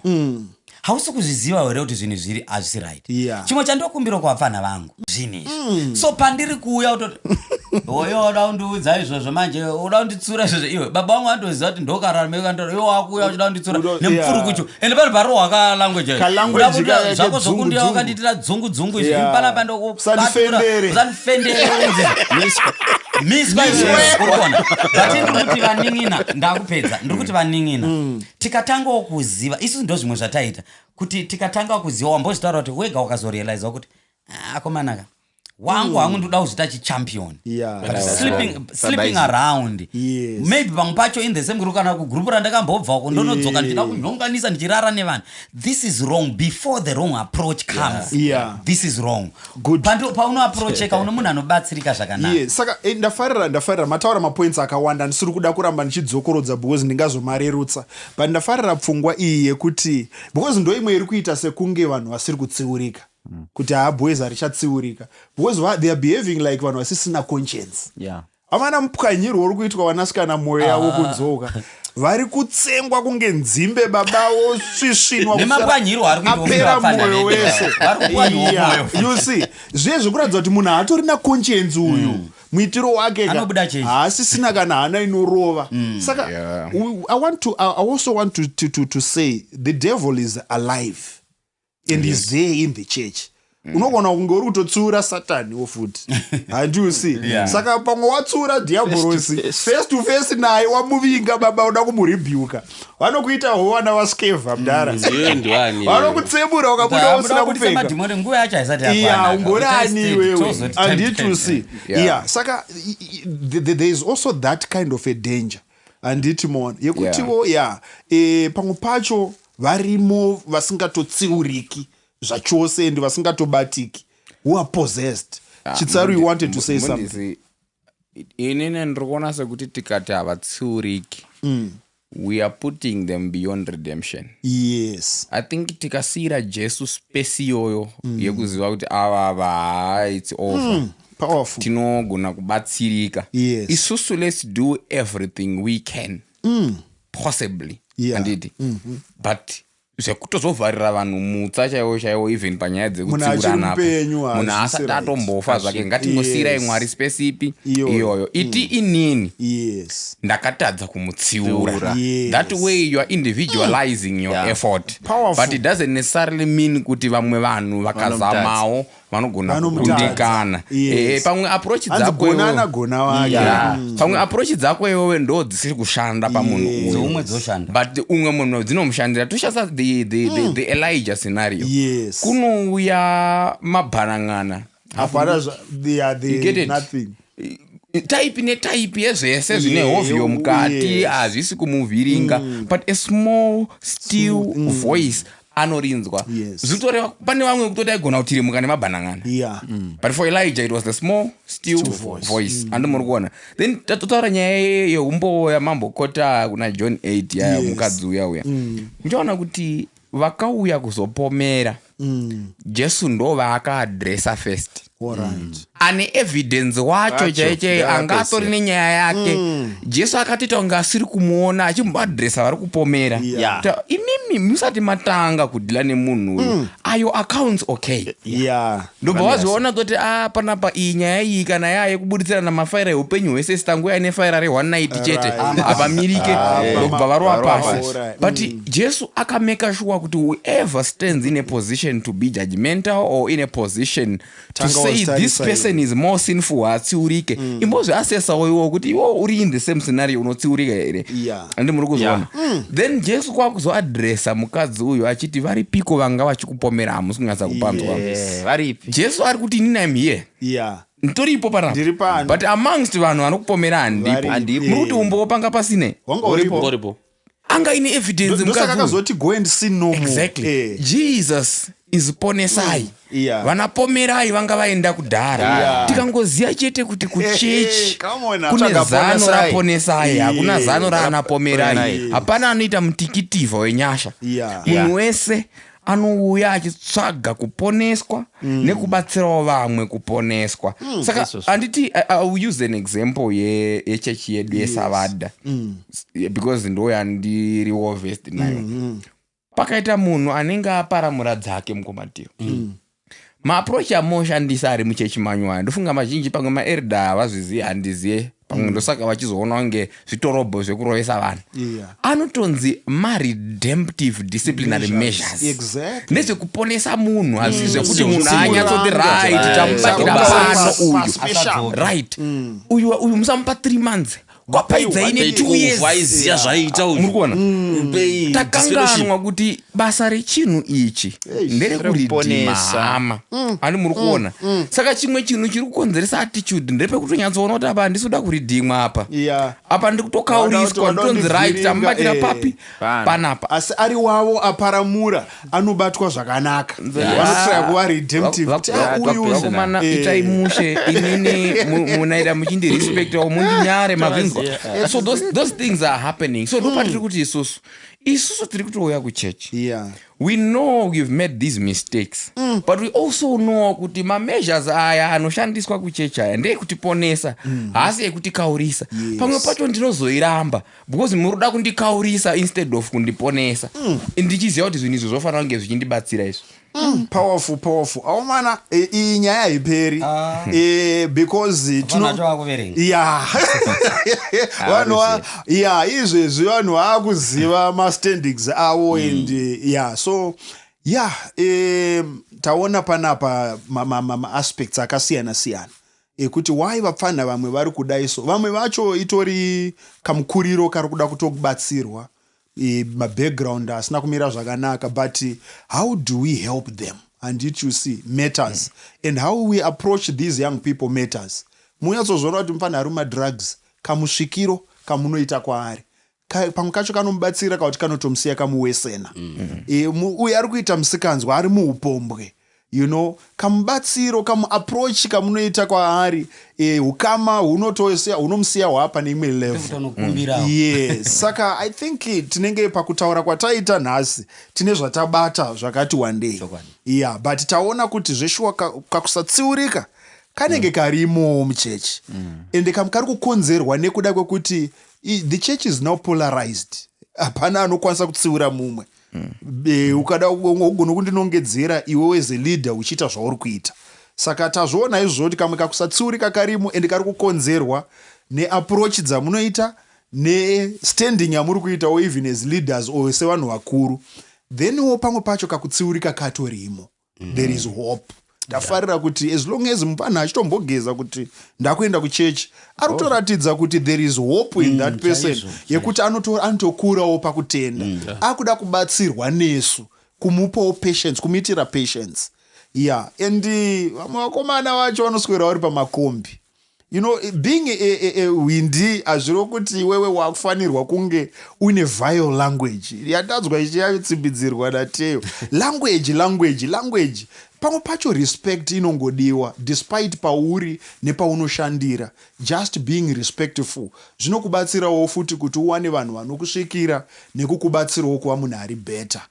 hausi kuzviziva here kuti zvinhu zviri hazvisi right? Chimwe chandokumbira kuvapfana vangu, zvinhu izvi, so pandiri kuuya kutoti oyo uda kundiudza izvozvo, manje uda kunditsura izvozvo, iwe baba vangu vandoziva kuti ndokararama, iwe wakuuya uchida kunditsura nemupfurukuchu, ende pano parohwa kalanguage. Kalanguage Zvako kedzungu zvokundiya dzungu. wakandiitira dzungu dzungu izvi. Panapa Usandifendere. Usandifendere, miswa iwewe, uri kuona? But ndiri kuti vanin'ina, ndakupedza, ndiri kuti vanin'ina, tikatangawo kuziva isusu, ndo zvimwe zvataita kuti tikatanga kuziva, wambozvitaura kuti wega wakazorealiza kuti, "Ah, akomanaka wangu hangu ndoda kuzviita chichampion." But sleeping around, maybe pamwe pacho in the same group kana kugrupu randakambobva uko, ndonodzoka ndichida kunyonganisa ndichirara nevanhu. This is wrong. Before the wrong approach comes, this is wrong. Good. Paunoapproacheka uno munhu anobatsirika zvakanaka. Yes. Saka ndafarira mataura mapoints akawanda. Ndisiri kuda kuramba ndichidzokorodza because ndingazomarerutsa, but ndafarira pfungwa iyi yekuti, because ndo imwe iri kuita sekunge vanhu vasiri kutsiurika, kuti haa, boys harichatsiurika because they are behaving like vanhu vasisina conscience. Havana mupwanyirwo uri kuitwa vanasikana, mwoyo yavo kudzoka, vari kutsengwa kunge nzimbe, baba vosvisvinwa. Nemapwanyirwo ari kuitwa Apera vafana mwoyo vedu. wese. Vari kupwanywa mwoyo. You see, zviye zvekuratidza kuti munhu haatorina conscience uyu, muitiro wake Anobuda chechi. Haasisina kana hana inorova. Saka I also want to say the devil is alive and is there in the church. Unogona kunge uri kutotsiura sataniwo futi, handiusi? Saka pamwe watsiura dhiabhorosi Face to face. face to face naye, wamuvinga baba, uda kumurebuka, vanokuita howana vaskevha mudhara. Iwe ndiwani? Vanokutsemura ukabuda usina Kubudisa kupfeka. madhimoni nguva yacho haisati Iya. yakwana. Ungorani iwewe? Tozoti time Handitusi? Yeah, saka there is also that kind of a danger, handiti mona, yekutiwo ya pamwe pacho varimo vasingatotsiuriki zvachose and vasingatobatiki, who are possessed. Chitsaru, you wanted to say something. Mundisi, inini ndiri kuona sekuti tikati havatsiuriki, we are putting them beyond redemption. I think tikasiyira Jesu space iyoyo yekuziva kuti ava ava, it's over, Powerful. tinogona kubatsirika. Isusu, let's do everything we can possibly, handiti? But zvekutozovharira vanhu mutsa chaiwo chaiwo, even panyaya Munhu achiri dzekutsiurana apa, mupenyu, munhu hazvisi asati right. atombofa zvake, ngatingosiyirai Mwari space ipi? Iyoyo. Iyoyo. Iti inini ndakatadza kumutsiura. That way you are individualizing your effort. Powerful. But it doesn't necessarily mean kuti vamwe vanhu vakazamawo vanogona Vanomutadza. kukundikana. Pamwe approach Hanzi dzako gona iwewe- ana gona wake. Yeah. Pamwe approach dzako iwewe ndo dzisiri kushanda pamunhu uyu, Dzeumwe dzoshanda. but umwe munhu dzinomushandira. Toshandisa the Elijah scenario. Kunouya mabhanan'ana. Hapana yeah, You get it? nothing. Type netype yezvese zvine hovhiyo mukati, hazvisi kumuvhiringa, but a small still voice anorinzwa. Zvitoreva pane vamwe kutoti aigona kutirimuka nemabhanan'ana, but for Elijah it was the small still voice. Andi muri kuona? Then tatotaura nyaya yeumbowo yamambokota kuna John 8 yaya, mukadzi uya uya, muchaona kuti vakauya kuzopomera Jesu ndo vaakaadresa first. Ane evidence wacho Wacho, chai chai anga atori nenyaya yake, Jesu akatoita kunge asiri kumuona achimboadresa vari kupomera. Imimi musati matanga kudhila nemunhu uyu. Are your accounts okay? Ndobva wazoona kuti a panapa iyi nyaya iyi kana yaa yekubuditsirana mafaira eupenyu hwese, sitanguya nefaira re1 night chete, hapamirike, ndobva varova pasi. But Jesu akameka sure kuti whoever stands in a position to be judgmental or in a position to say this person is more sinful haatsiurike, imbozviasesawo iwo kuti iwo uri in the same scenario, unotsiurika here? Handi muri kuzviona? Then Jesu kwakuzoadresa mukadzi uyu achiti, varipiko vanga vachikupomera? Hamusi kunyatsa kupanzwa. Varipi? Jesu ari kuti, inini I'm here, nditoripo panapa, but amongst vanhu vanokupomera handipo. Muri kuti umbowo panga pasine? Wanga uripo. Anga ine evidence. Ndosaka akazoti, "Go and sin no more." Exactly. Jesus is ponesai. Vanapomerai vanga vaenda kudhara. Tikangoziva chete kuti kuchechi Come on now. kune Tsvaga zano ponesai. raponesai, hakuna zano raanapomerai. Hapana anoita mutikitivha wenyasha. Munhu wese anouya achitsvaga kuponeswa nekubatsirawo vamwe kuponeswa. Saka handiti I will use an example yechechi yedu yeSavada, because ndo yandiriwo versed nayo. Pakaita munhu anenge aparamura dzake, mukomatiro, maapproach amoshandisa ari muchechi manyu aya, ndofunga mazhinji pamwe maelder havazvizivi, handiziye, pamwe ndosaka vachizoona kunge zvitorobho zvekurovesa vanhu. Anotonzi maredemptive disciplinary measures. Ndezvekuponesa munhu, hazvisi zvekuti munhu anyatsoti, right, tamubatira pano uyu. Asadzoke. Right, uyu musamupa 3 months, kwapaidzai ne2 years. Waiziya zvaiita uyu. Muri kuona? Pei Takanganwa kuti basa rechinhu ichi nderekuridhima Rekuponesa. hama. Hani muri kuona? Saka chimwe chinhu chiri kukonzeresa attitude ndepekutonyatsoona kuti apa handisi kuda kuridhimwa apa, apa ndiri kutokauriswa, Wada nditonzi right, kundivhiringa, tamubatira papi? Pano. Panapa. Asi ari wavo aparamura anobatwa zvakanaka, vanotraya kuva redemptive kuti, ah, uyu Vakomana, itai mushe. Inini munaita muchindirespectawo, mundinyare, mazvinzwa? So those things are happening. So ndopatiri kuti isusu tiri kutouya kuchechi, we know we've made these mistakes, but we also know kuti mameasures aya anoshandiswa kuchechi aya ndeyekutiponesa, haasi ekutikaurisa. Pamwe pacho ndinozoiramba because muri kuda kundikaurisa instead of kundiponesa, ndichiziva kuti zvinhu izvi zvofanira kunge zvichindibatsira izvi. Powerful, powerful. Aumana, iyi nyaya haiperi, because Vanacho vakuverenga. Ya, vanhu ya, izvezvi vanhu vaakuziva mastandings avo and yeah, so yeah, taona panapa maaspects akasiyana siyana ekuti why vapfana vamwe vari kudai. So vamwe vacho itori kamukuriro kari kuda kutobatsirwa, mabackground asina kumira zvakanaka, but how do we help them, and it, you see, matters, and how we approach these young people matters. Munyatsozviona kuti mufana ari mumadrugs, kamusvikiro kamunoita kwaari pamwe kacho kanomubatsira, kakuti kanotomusiya kamuwesena. Uyu ari kuita musikanzwa, ari muupombwe, kamubatsiro, kamuapproach kamunoita kwaari, ukama hunomusiya hwapa neimwe level. Kutonokumbirawo. Yes, saka I think tinenge pakutaura kwataita nhasi tine zvatabata zvakati wandei. Chokwadi. Yeah, but taona kuti zveshuwa kakusatsiurika kanenge karimo muchechi, ende kari kukonzerwa nekuda kwekuti the church is now polarized. Hapana anokwanisa kutsiura mumwe. Ukada ugona kundinongedzera iwewe as a leader uchiita zvauri kuita. Saka tazviona izvozvo kuti kamwe kakusatsiurika karimo, ende kari kukonzerwa neapproach dzamunoita, nestanding yamuri kuitawo even as leaders or sevanhu vakuru. Thenwo pamwe pacho kakutsiurika katorimo. There is hope. Ndafarira kuti as long as mupana achitombogeza kuti ndakuenda kuchechi, ari kutoratidza kuti there is hope in that person, yekuti anotokurawo pakutenda, akuda kubatsirwa nesu kumupawo patience, kumuitira patience. Yeah, and vamwe vakomana vacho vanoswera vari pamakombi. Being a windi, hazviro kuti iwewe wakufanirwa kunge uine vile language yandadzwa ichiyatsimbidzirwa naTeo. Language, language, language. Pamwe pacho respect inongodiwa despite pauri nepaunoshandira. Just being respectful zvinokubatsirawo futi kuti uwane vanhu vanokusvikira nekukubatsirawo kuva munhu ari better.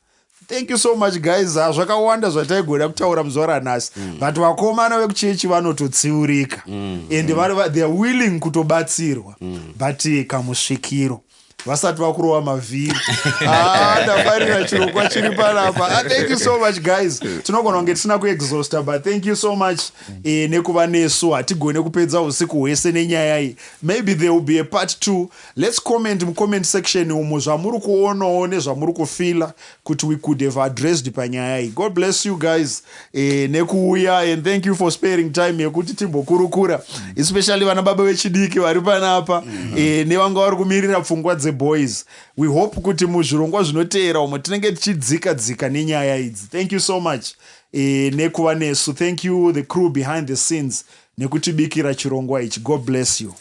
Thank you so much, guys. Zvakawanda zvataigona kutaura muzuva ranhasi, but vakomana vekuchechi vanototsiurika, and they are willing kutobatsirwa, but kamusvikiro. Vasati vakurova mavhiri. Ah, ndafarira chirongwa chiri panapa. Ah, thank you so much guys. Tinogona kunge tisina kuexhausta, but thank you so much nekuva nesu. Hatigone kupedza usiku hwese nenyaya iyi. Maybe there will be a part 2. Let's comment mucomment section umo zvamuri kuonawo nezvamuri kufila kuti we could have addressed panyaya iyi. God bless you guys nekuuya, and thank you for sparing time yekuti timbokurukura, especially vana baba vechidiki vari panapa nevanga vari kumirira pfungwa dzeboys. We hope kuti muzvirongwa zvinoteera umo tinenge tichidzika dzika nenyaya idzi. Thank you so much nekuva nesu. Thank you, the crew behind the scenes, nekutibikira chirongwa ichi. God bless you.